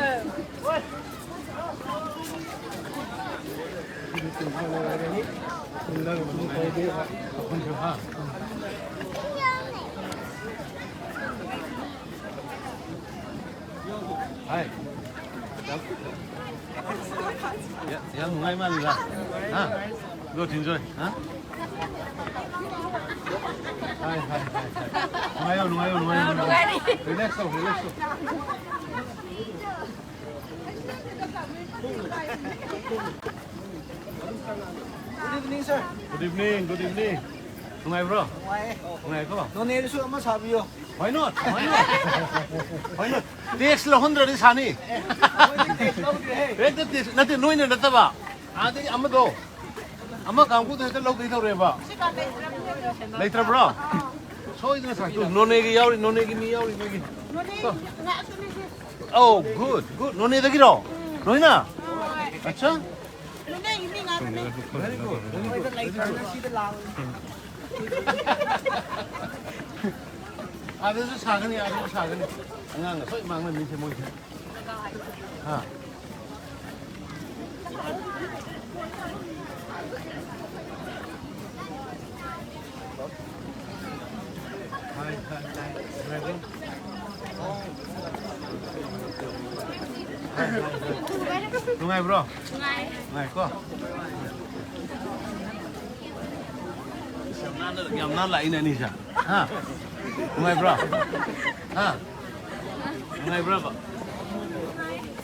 ꯍꯥꯏ꯫ ꯌꯥꯝ, ꯌꯥꯝ, ꯌꯥꯝ ꯅꯨꯡꯉꯥꯏ ꯃꯥꯜꯂꯤꯗ꯫ ꯍꯥ? Good, enjoy, ꯍꯥ? ꯍꯥꯏ, ꯍꯥꯏ, ꯍꯥꯏ, ꯍꯥꯏ꯫ ꯅꯨꯡꯉꯥꯏꯌꯣ, ꯅꯨꯡꯉꯥꯏꯌꯣ, ꯅꯨꯡꯉꯥꯏꯌꯣ, ꯅꯨꯡꯉꯥꯏꯌꯣ꯫ Relax ꯇꯧ, relax ꯇꯧ꯫ Good evening, sir. Good evening, good evening. ꯅꯨꯡꯉꯥꯏꯕ꯭ꯔꯣ? ꯅꯨꯡꯉꯥꯏꯌꯦ꯫ ꯅꯨꯡꯉꯥꯏꯀꯣ? ꯅꯣꯅꯦꯗꯁꯨ ꯑꯃ ꯁꯥꯕꯤꯌꯣ꯫ Why not? Why not? Why not? Tax ꯂꯧꯍꯟꯗ꯭ꯔꯗꯤ ꯁꯥꯅꯤ꯫ ꯑꯩꯈꯣꯏꯗꯤ tax ꯂꯧꯗꯦꯍꯦ꯫ ꯍꯦꯛꯇ tax, ꯅꯠꯇꯦ, ꯅꯣꯏꯅ ꯅꯠꯇꯕ꯫ ꯑꯥꯗꯒꯤ ꯑꯃꯗꯣ, ꯑꯃ ꯀꯥꯡꯕꯨꯗꯣ ꯍꯦꯛꯇ ꯂꯧꯗꯣꯏ ꯇꯧꯔꯦꯕ꯫ ꯂꯩꯇ꯭ꯔꯕ꯭ꯔꯣ? ꯁꯣꯏꯗꯅ ꯁꯥ-, ꯇꯨ, ꯅꯣꯅꯦꯒꯤ ꯌꯥꯎꯔꯤ, ꯅꯣꯅꯦꯒꯤ ꯃꯤ ꯌꯥꯎꯔꯤ, ꯅꯣꯏꯒꯤ꯫ Oh, good, good. ꯅꯣꯅꯦꯗꯒꯤꯔꯣ? ꯂꯣꯏꯅ? ꯑꯠꯆꯥ꯫ Very good, very good. ꯑꯥꯗꯁꯨ ꯁꯥꯒꯅꯤ, ꯑꯥꯗꯁꯨ ꯁꯥꯒꯅꯤ꯫ ꯑꯉꯥꯡꯅ ꯁꯣꯏ ꯃꯥꯡꯂꯝꯅꯤꯁꯦ ꯃꯣꯏꯁꯦ꯫ ꯍꯥ? ꯍꯥꯏ, ꯍꯥꯏ, ꯍꯥꯏ꯫ ꯅꯨꯡꯉꯥꯏꯕ꯭ꯔꯣ? ꯅꯨꯡꯉꯥꯏ꯫ ꯅꯨꯡꯉꯥꯏꯀꯣ? ꯌꯥꯝ ꯅꯥꯟꯅ, ꯌꯥꯝ ꯅꯥꯟꯅ ꯂꯥꯛꯏꯅꯦ ꯑꯅꯤꯁꯦ꯫ ꯍꯥ? ꯅꯨꯡꯉꯥꯏꯕ꯭ꯔꯥ? ꯍꯥ? ꯅꯨꯡꯉꯥꯏꯕ꯭ꯔꯕ?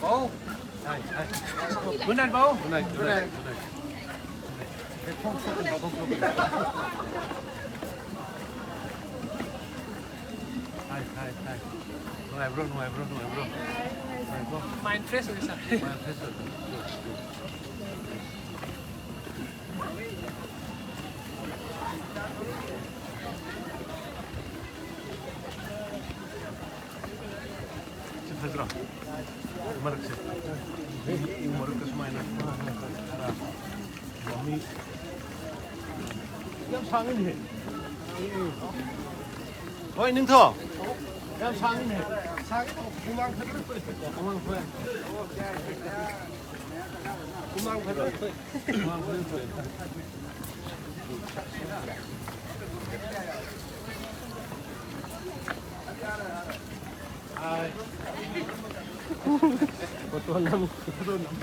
ꯍꯥꯎ꯫ ꯍꯥꯏ, ꯍꯥꯏ꯫ Good night, ꯕꯥꯎ꯫ Good night, good night, good night꯫ ꯍꯥꯏ, ꯍꯥꯏ, ꯍꯥꯏ꯫ ꯅꯨꯡꯉꯥꯏꯕ꯭ꯔꯣ, ꯅꯨꯡꯉꯥꯏꯕ꯭ꯔꯣ, ꯅꯨꯡꯉꯥꯏꯕ꯭ꯔꯣ? ꯅꯨꯡꯉꯥꯏꯀꯣ? Mind fresh ꯑꯣꯏ, sir꯫ Mind fresh ꯑꯣꯏ꯫ ꯁꯤ ꯐꯖꯗ꯭ꯔꯣ? ꯃꯔꯛꯁꯦ꯫ ꯎ ꯃꯔꯛꯇ ꯁꯨꯃꯥꯏꯅ꯫ ꯃꯤ ꯌꯥꯝ ꯁꯥꯡꯉꯤꯅꯦ꯫ ꯍꯣꯏ, ꯅꯤꯡꯊꯧ꯫ ꯌꯥꯝ ꯁꯥꯡꯉꯤꯅꯦ꯫ ꯁꯥꯡꯉꯤ꯫ ꯍꯨꯃꯥꯡ ꯐꯖꯅ ꯊꯣꯛꯑꯦ꯫ ꯍꯨꯃꯥꯡ ꯊꯣꯛꯑꯦ꯫ ꯍꯨꯃꯥꯡ ꯐꯖꯅ ꯊꯣꯛꯑꯦ꯫ ꯍꯨꯃꯥꯡ ꯐꯖꯅ ꯊꯣꯛꯑꯦ꯫ ꯍꯥꯏ꯫ ꯐꯣꯇꯣ ꯅꯝ-, ꯐꯣꯇꯣ ꯅꯝ-,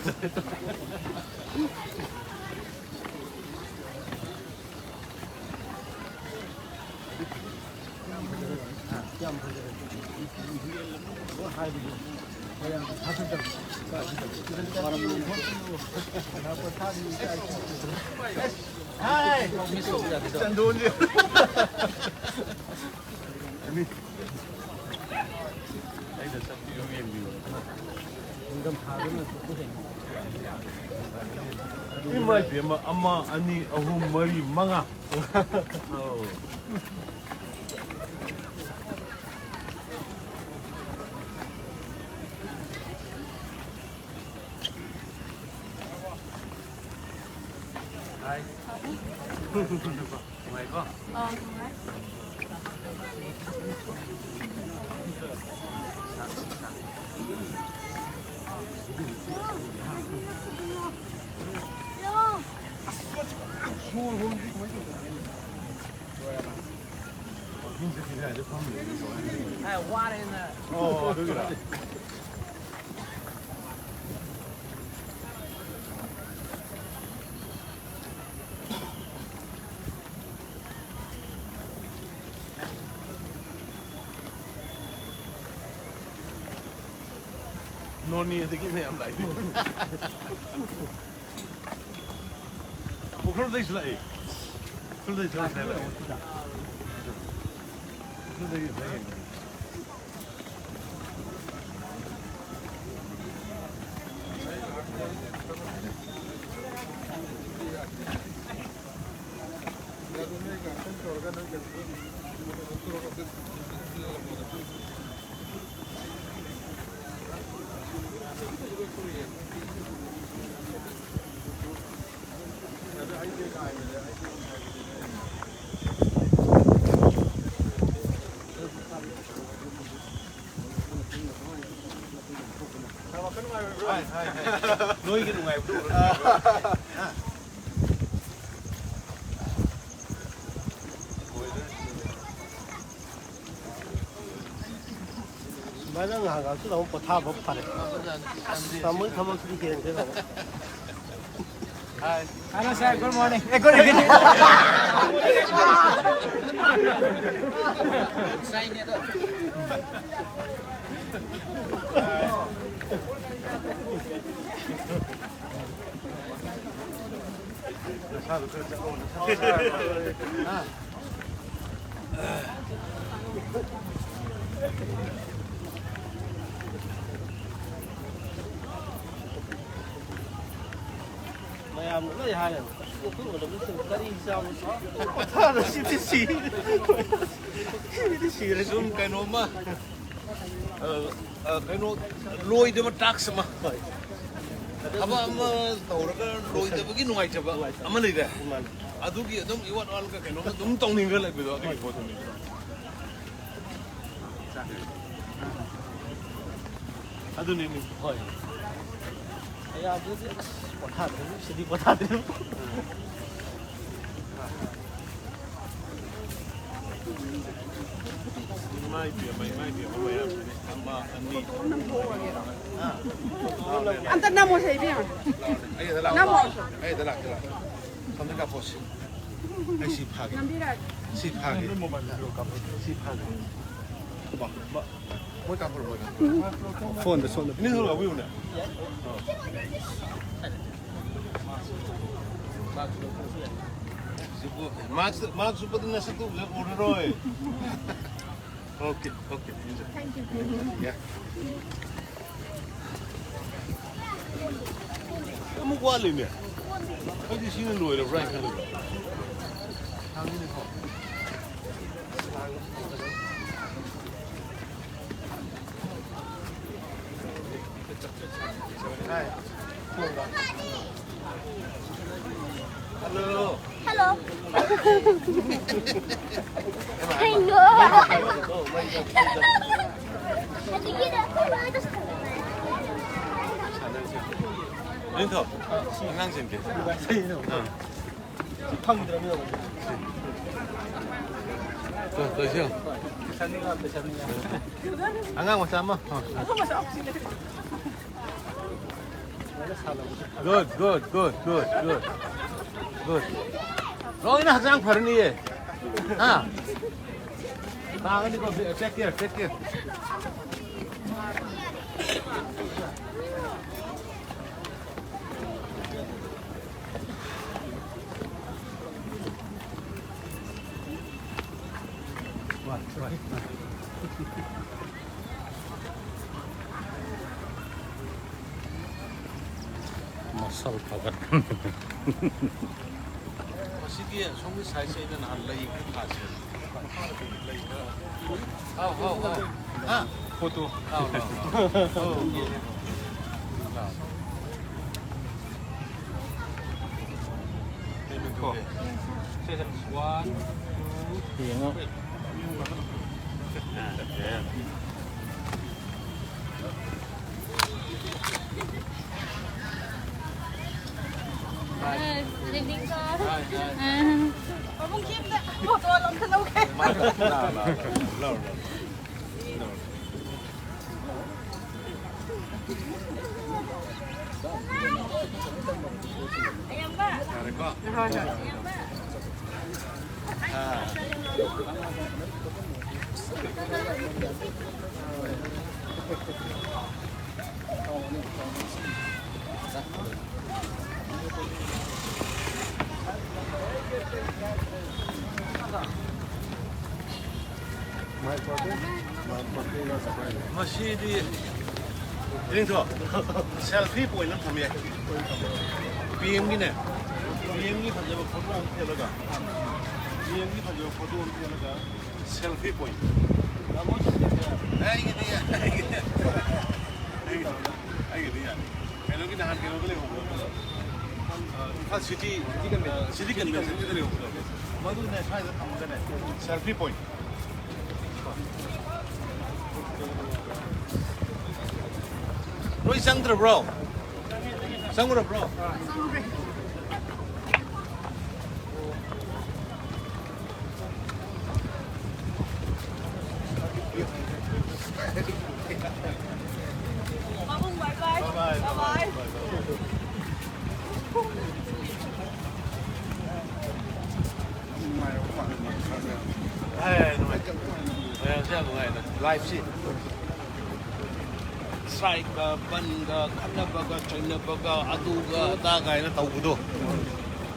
ꯍꯥꯏ꯫ ꯆꯟꯗꯣꯟꯁꯦ꯫ ꯑꯩꯅ ꯆꯠꯄꯤꯌꯨ ꯌꯦꯡꯕꯤꯌꯨ꯫ ꯏꯃꯥ ꯏꯕꯦꯝꯃ, ꯑꯃ, ꯑꯅꯤ, ꯑꯍꯨꯝ, ꯃꯔꯤ, ꯃꯉꯥ꯫ ꯑꯧ꯫ ꯍꯥꯏ꯫ ꯅꯨꯡꯉꯥꯏꯀꯣ? ꯑꯥ, ꯅꯨꯡꯉꯥꯏ꯫ ꯁꯣꯔ ꯍꯣꯟꯕꯗꯤ ꯀꯃꯥꯏꯅ ꯇꯧꯕ? ꯋꯥꯀꯤꯡ ꯆꯠꯈꯤꯕ ꯌꯥꯔꯗꯤ ꯐꯝꯃꯤꯅꯦ꯫ ꯑꯦ, ꯋꯥꯔꯦꯅ꯫ ꯑꯣ, ꯑꯗꯨꯒꯤꯔ? ꯅꯣꯅꯦꯗꯒꯤ ꯃꯌꯥꯝ ꯂꯥꯛꯏ꯫ ꯎꯈ꯭ꯔꯨꯜꯗꯩꯁꯨ ꯂꯥꯛꯏ꯫ ꯎꯈ꯭ꯔꯨꯜꯗꯩꯁꯨ ꯂꯥꯛꯏ꯫ ꯎꯈ꯭ꯔꯨꯜꯗꯒꯤ ꯂꯥꯛꯏ꯫ ꯅꯣꯏꯒꯤ ꯅꯨꯡꯉꯥꯏꯕꯗꯣ ꯎꯔꯒ꯫ ꯁꯨꯃꯥꯏꯅ ꯉꯥꯏꯍꯥꯛ ꯉꯥꯏꯍꯥꯛꯁꯨ ꯑꯃꯨꯛ ꯄꯣꯊꯥꯕ ꯐꯔꯦ꯫ ꯑꯁ, ꯇꯥꯃꯣꯒꯤ ꯊꯕꯛꯁꯤꯗꯤ ꯍꯦꯟꯈ꯭ꯔꯦ ꯇꯥꯃꯣ꯫ Hello, sir. Good morning. Eh, good evening. ꯃꯌꯥꯝꯅ ꯂꯣꯏ ꯍꯥꯏꯔꯦ꯫ ꯑꯁ, ꯑꯩꯈꯣꯏ ꯑꯣꯏꯔꯝꯕꯁꯤꯡ ꯀꯔꯤ ꯆꯥꯕ? ꯄꯣꯊꯥꯗ ꯁꯤꯗꯤ ꯁꯤꯔꯦ꯫ ꯁꯤꯗꯤ ꯁꯤꯔꯦ꯫ ꯁꯨꯝ ꯀꯩꯅꯣꯝꯃ, ꯑ, ꯑ, ꯀꯩꯅꯣ, ꯂꯣꯏꯗꯕ ꯇꯥꯛꯁ ꯑꯃ꯫ ꯊꯕꯛ ꯑꯃ ꯇꯧꯔꯒ ꯂꯣꯏꯗꯕꯒꯤ ꯅꯨꯡꯉꯥꯏꯇꯕ ꯑꯃ ꯂꯩꯔꯦ꯫ ꯃꯥꯅꯤ꯫ ꯑꯗꯨꯒꯤ ꯑꯗꯨꯝ ꯏꯋꯥꯠ ꯋꯥꯠꯂꯒ ꯀꯩꯅꯣꯝꯃ ꯑꯗꯨꯝ ꯇꯧꯅꯤꯡꯉ ꯂꯩꯕꯗꯣ, ꯑꯗꯨꯒꯤ ꯄꯣꯠꯇꯨꯅꯤ꯫ ꯑꯗꯨꯅꯤꯅꯦ꯫ ꯍꯣꯏ꯫ ꯑꯩ ꯑꯗꯨꯗꯤ ꯑꯁ ꯄꯣꯊꯥꯗ꯭ꯔꯤ, ꯁꯤꯗꯤ ꯄꯣꯊꯥꯗ꯭ꯔꯤ꯫ ꯏꯃꯥ ꯏꯕꯦꯝꯃ, ꯏꯃꯥ ꯏꯕꯦꯝꯃ ꯃꯌꯥꯝꯁꯤꯗꯤ꯫ ꯑꯃ, ꯑꯅꯤ꯫ ꯑꯝꯇ ꯅꯝꯃꯣꯁꯦ, ꯏꯕꯦꯝꯃ꯫ ꯑꯩꯗ ꯂꯥꯛꯑꯣ꯫ ꯅꯝꯃꯣ꯫ ꯑꯩꯗ ꯂꯥꯛꯑꯣ, ꯂꯥꯛꯑꯣ꯫ ꯁꯣꯝꯗ ꯀꯥꯞꯄꯣꯁꯦ꯫ ꯑꯩ ꯁꯤ ꯐꯥꯒꯦ꯫ ꯅꯝꯕꯤꯔꯛꯑꯒꯦ꯫ ꯁꯤ ꯐꯥꯒꯦ꯫ ꯁꯤ ꯐꯥꯒꯦ꯫ ꯃꯥ, ꯃꯥ, ꯃꯣꯏ ꯀꯥꯞꯄ꯭ꯔꯣ, ꯃꯣꯏ ꯀꯥꯞꯄ꯭ꯔꯣ? ꯐꯣꯟꯗ ꯁꯣꯝꯗ꯫ ꯏꯅꯦ ꯊꯣꯛꯂꯛꯑꯣ, ꯌꯦꯡꯉꯨꯅꯦ꯫ ꯃꯥꯛꯁ, ꯃꯥꯛꯁ ꯎꯞꯄꯗꯤ ꯅꯁꯛꯇꯨ ꯎꯔꯔꯣꯏ꯫ Okay, okay. ꯌꯥ꯫ ꯑꯃꯨꯛ ꯋꯥꯠꯂꯤꯅꯦ꯫ ꯑꯩꯗꯤ ꯁꯤꯅ ꯂꯣꯏꯔꯕ꯭ꯔꯥ ꯍꯥꯏꯅ ꯈꯜꯂꯨꯕ꯫ Hello. Hello. I know. ꯂꯤꯟꯊꯧ, ꯑꯉꯥꯡꯁꯤꯡꯗꯤ? ꯑꯥ꯫ ꯐꯪꯗ꯭ꯔꯕꯅꯤꯅ꯫ ꯇꯣ, ꯇꯣ, ꯁꯤ ꯌꯦꯡꯉꯣ꯫ ꯑꯉꯥꯡ ꯃꯆꯥ ꯑꯃ꯫ ꯑꯥ꯫ Good, good, good, good, good. Good. ꯂꯣꯏꯅ ꯍꯛꯆꯥꯡ ꯐꯔꯅꯤꯌꯦ꯫ ꯍꯥ? ꯇꯥꯒꯅꯤꯀꯣ, take care, take care. ꯃꯁꯜ ꯐꯒꯠ꯫ ꯃꯁꯤꯒꯤ ꯑꯁꯣꯝꯒꯤ ꯁꯥꯏꯖꯁꯦ ꯑꯩꯅ ꯅꯍꯥꯟ ꯂꯩ ꯈꯔ ꯊꯥꯁꯦ꯫ ꯂꯩ ꯈꯔ꯫ ꯍꯥꯎ, ꯍꯥꯎ, ꯍꯥꯎ꯫ ꯍꯥ? ꯐꯣꯇꯣ꯫ ꯂꯥꯎ, ꯂꯥꯎ, ꯂꯥꯎ꯫ ꯂꯥꯎ꯫ ꯀꯣ꯫ ꯁꯦ, ꯁꯦ꯫ One, two, ꯌꯦꯡꯉꯣ꯫ Three꯫ ꯑ, good evening, sir. Hi, hi. ꯑ꯫ ꯄꯥꯕꯨꯡ ꯈꯦꯝꯗ ꯐꯣꯇꯣ ꯑꯃ ꯂꯧꯈꯠꯍꯧꯒꯦ꯫ ꯂꯥꯎ, ꯂꯥꯎ, ꯂꯥꯎ, ꯂꯥꯎ, ꯂꯥꯎ꯫ ꯌꯥꯔꯦꯀꯣ? ꯍꯣꯏ, ꯍꯣꯏ꯫ ꯑꯥ꯫ ꯃꯁꯤꯗꯤ ꯏꯅꯤꯡꯊꯧ, selfie point ꯑꯃ ꯊꯝ ꯌꯥꯏ꯫ ꯄꯤ ꯑꯦꯝꯒꯤꯅꯦ, ꯄꯤ ꯑꯦꯝꯒꯤ ꯐꯖꯕ ꯐꯣꯇꯣ ꯑꯃ ꯊꯦꯠꯂꯒ, ꯄꯤ ꯑꯦꯝꯒꯤ ꯐꯖꯕ ꯐꯣꯇꯣ ꯑꯃ ꯊꯦꯠꯂꯒ, selfie point꯫ ꯑꯩꯒꯤꯗꯤ ꯌꯥꯏ, ꯑꯩꯒꯤꯗꯤ, ꯑꯩꯒꯤꯗꯤ, ꯑꯩꯒꯤꯗꯤ ꯌꯥꯅꯤ꯫ ꯀꯩꯅꯣꯒꯤ ꯅꯍꯥꯟ ꯀꯩꯅꯣꯗ ꯂꯩꯍꯧꯕꯗꯣ, ꯑ, ꯏꯝꯐꯥꯜ ꯁꯤꯇꯤ, ꯑ, ꯁꯤꯇꯤ ꯀꯟꯚꯦꯟꯁꯟꯒꯤꯗ ꯂꯩꯍꯧꯕꯗꯣ, ꯃꯗꯨꯅꯦ ꯁ꯭ꯋꯥꯏꯗ ꯊꯝꯃꯒꯅꯦ, selfie point꯫ ꯂꯣꯏ ꯆꯪꯗ꯭ꯔꯕ꯭ꯔꯣ? ꯆꯪꯉꯨꯔꯕ꯭ꯔꯣ? ꯄꯥꯕꯨꯡ, bye bye. Bye bye, bye bye, bye bye. ꯅꯨꯡꯉꯥꯏꯔꯕ ꯃꯥꯜꯂꯦ꯫ ꯑꯦ, ꯅꯨꯡꯉꯥꯏ꯫ ꯃꯌꯥꯝꯁꯦ ꯌꯥꯝ ꯅꯨꯡꯉꯥꯏꯗ꯫ Lifeꯁꯤ ꯁ꯭ꯇ꯭ꯔꯥꯏꯛꯀ ꯕꯟꯒ ꯈꯠꯅꯕꯒ ꯆꯩꯅꯕꯒ ꯑꯗꯨꯒ ꯑꯗꯥ ꯀꯥꯏꯅ ꯇꯧꯕꯗꯣ,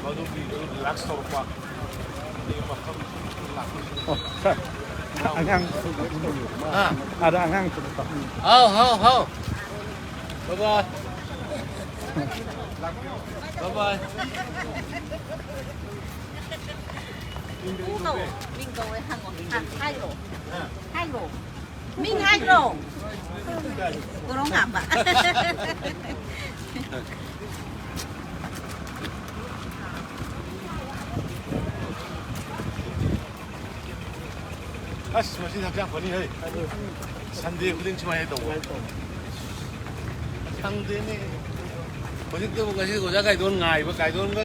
ꯃꯗꯨꯒꯤꯗꯣ relax ꯇꯧꯔꯛꯄ꯫ ꯑꯗꯒꯤ ꯃꯐꯝ ꯂꯥꯛꯄꯁꯤꯡ ꯑꯣ, ꯁꯥꯔ꯫ ꯑꯉꯥꯡ ꯍꯥ? ꯑꯥꯗ ꯑꯉꯥꯡ ꯄꯨꯔꯛꯄ꯫ ꯍꯥꯎ, ꯍꯥꯎ, ꯍꯥꯎ꯫ Bye bye. Bye bye. ꯎ ꯀꯧꯋꯣ, ꯃꯤꯡ ꯀꯧꯋꯦ ꯍꯪꯉꯣ꯫ ꯍꯥ, ꯍꯥꯏꯈ꯭ꯔꯣ꯫ ꯍꯥꯏꯈ꯭ꯔꯣ꯫ ꯃꯤꯡ ꯍꯥꯏꯈ꯭ꯔꯣ꯫ ꯀꯣꯔꯣꯡ ꯍꯥꯝꯕ꯫ ꯑꯁ, ꯃꯁꯤꯗꯤ ꯍꯛꯆꯥꯡ ꯐꯅꯤ ꯍꯦ꯫ Sunday ꯈꯨꯗꯤꯡ ꯁꯨꯃꯥꯏꯅ ꯇꯧꯕ꯫ ꯁꯪꯗꯦꯅꯦ꯫ ꯍꯧꯖꯤꯛꯇꯕꯨ ꯉꯁꯤ ꯑꯣꯖꯥ ꯀꯥꯏꯗꯣꯟ ꯉꯥꯏꯕ, ꯀꯥꯏꯗꯣꯟꯒ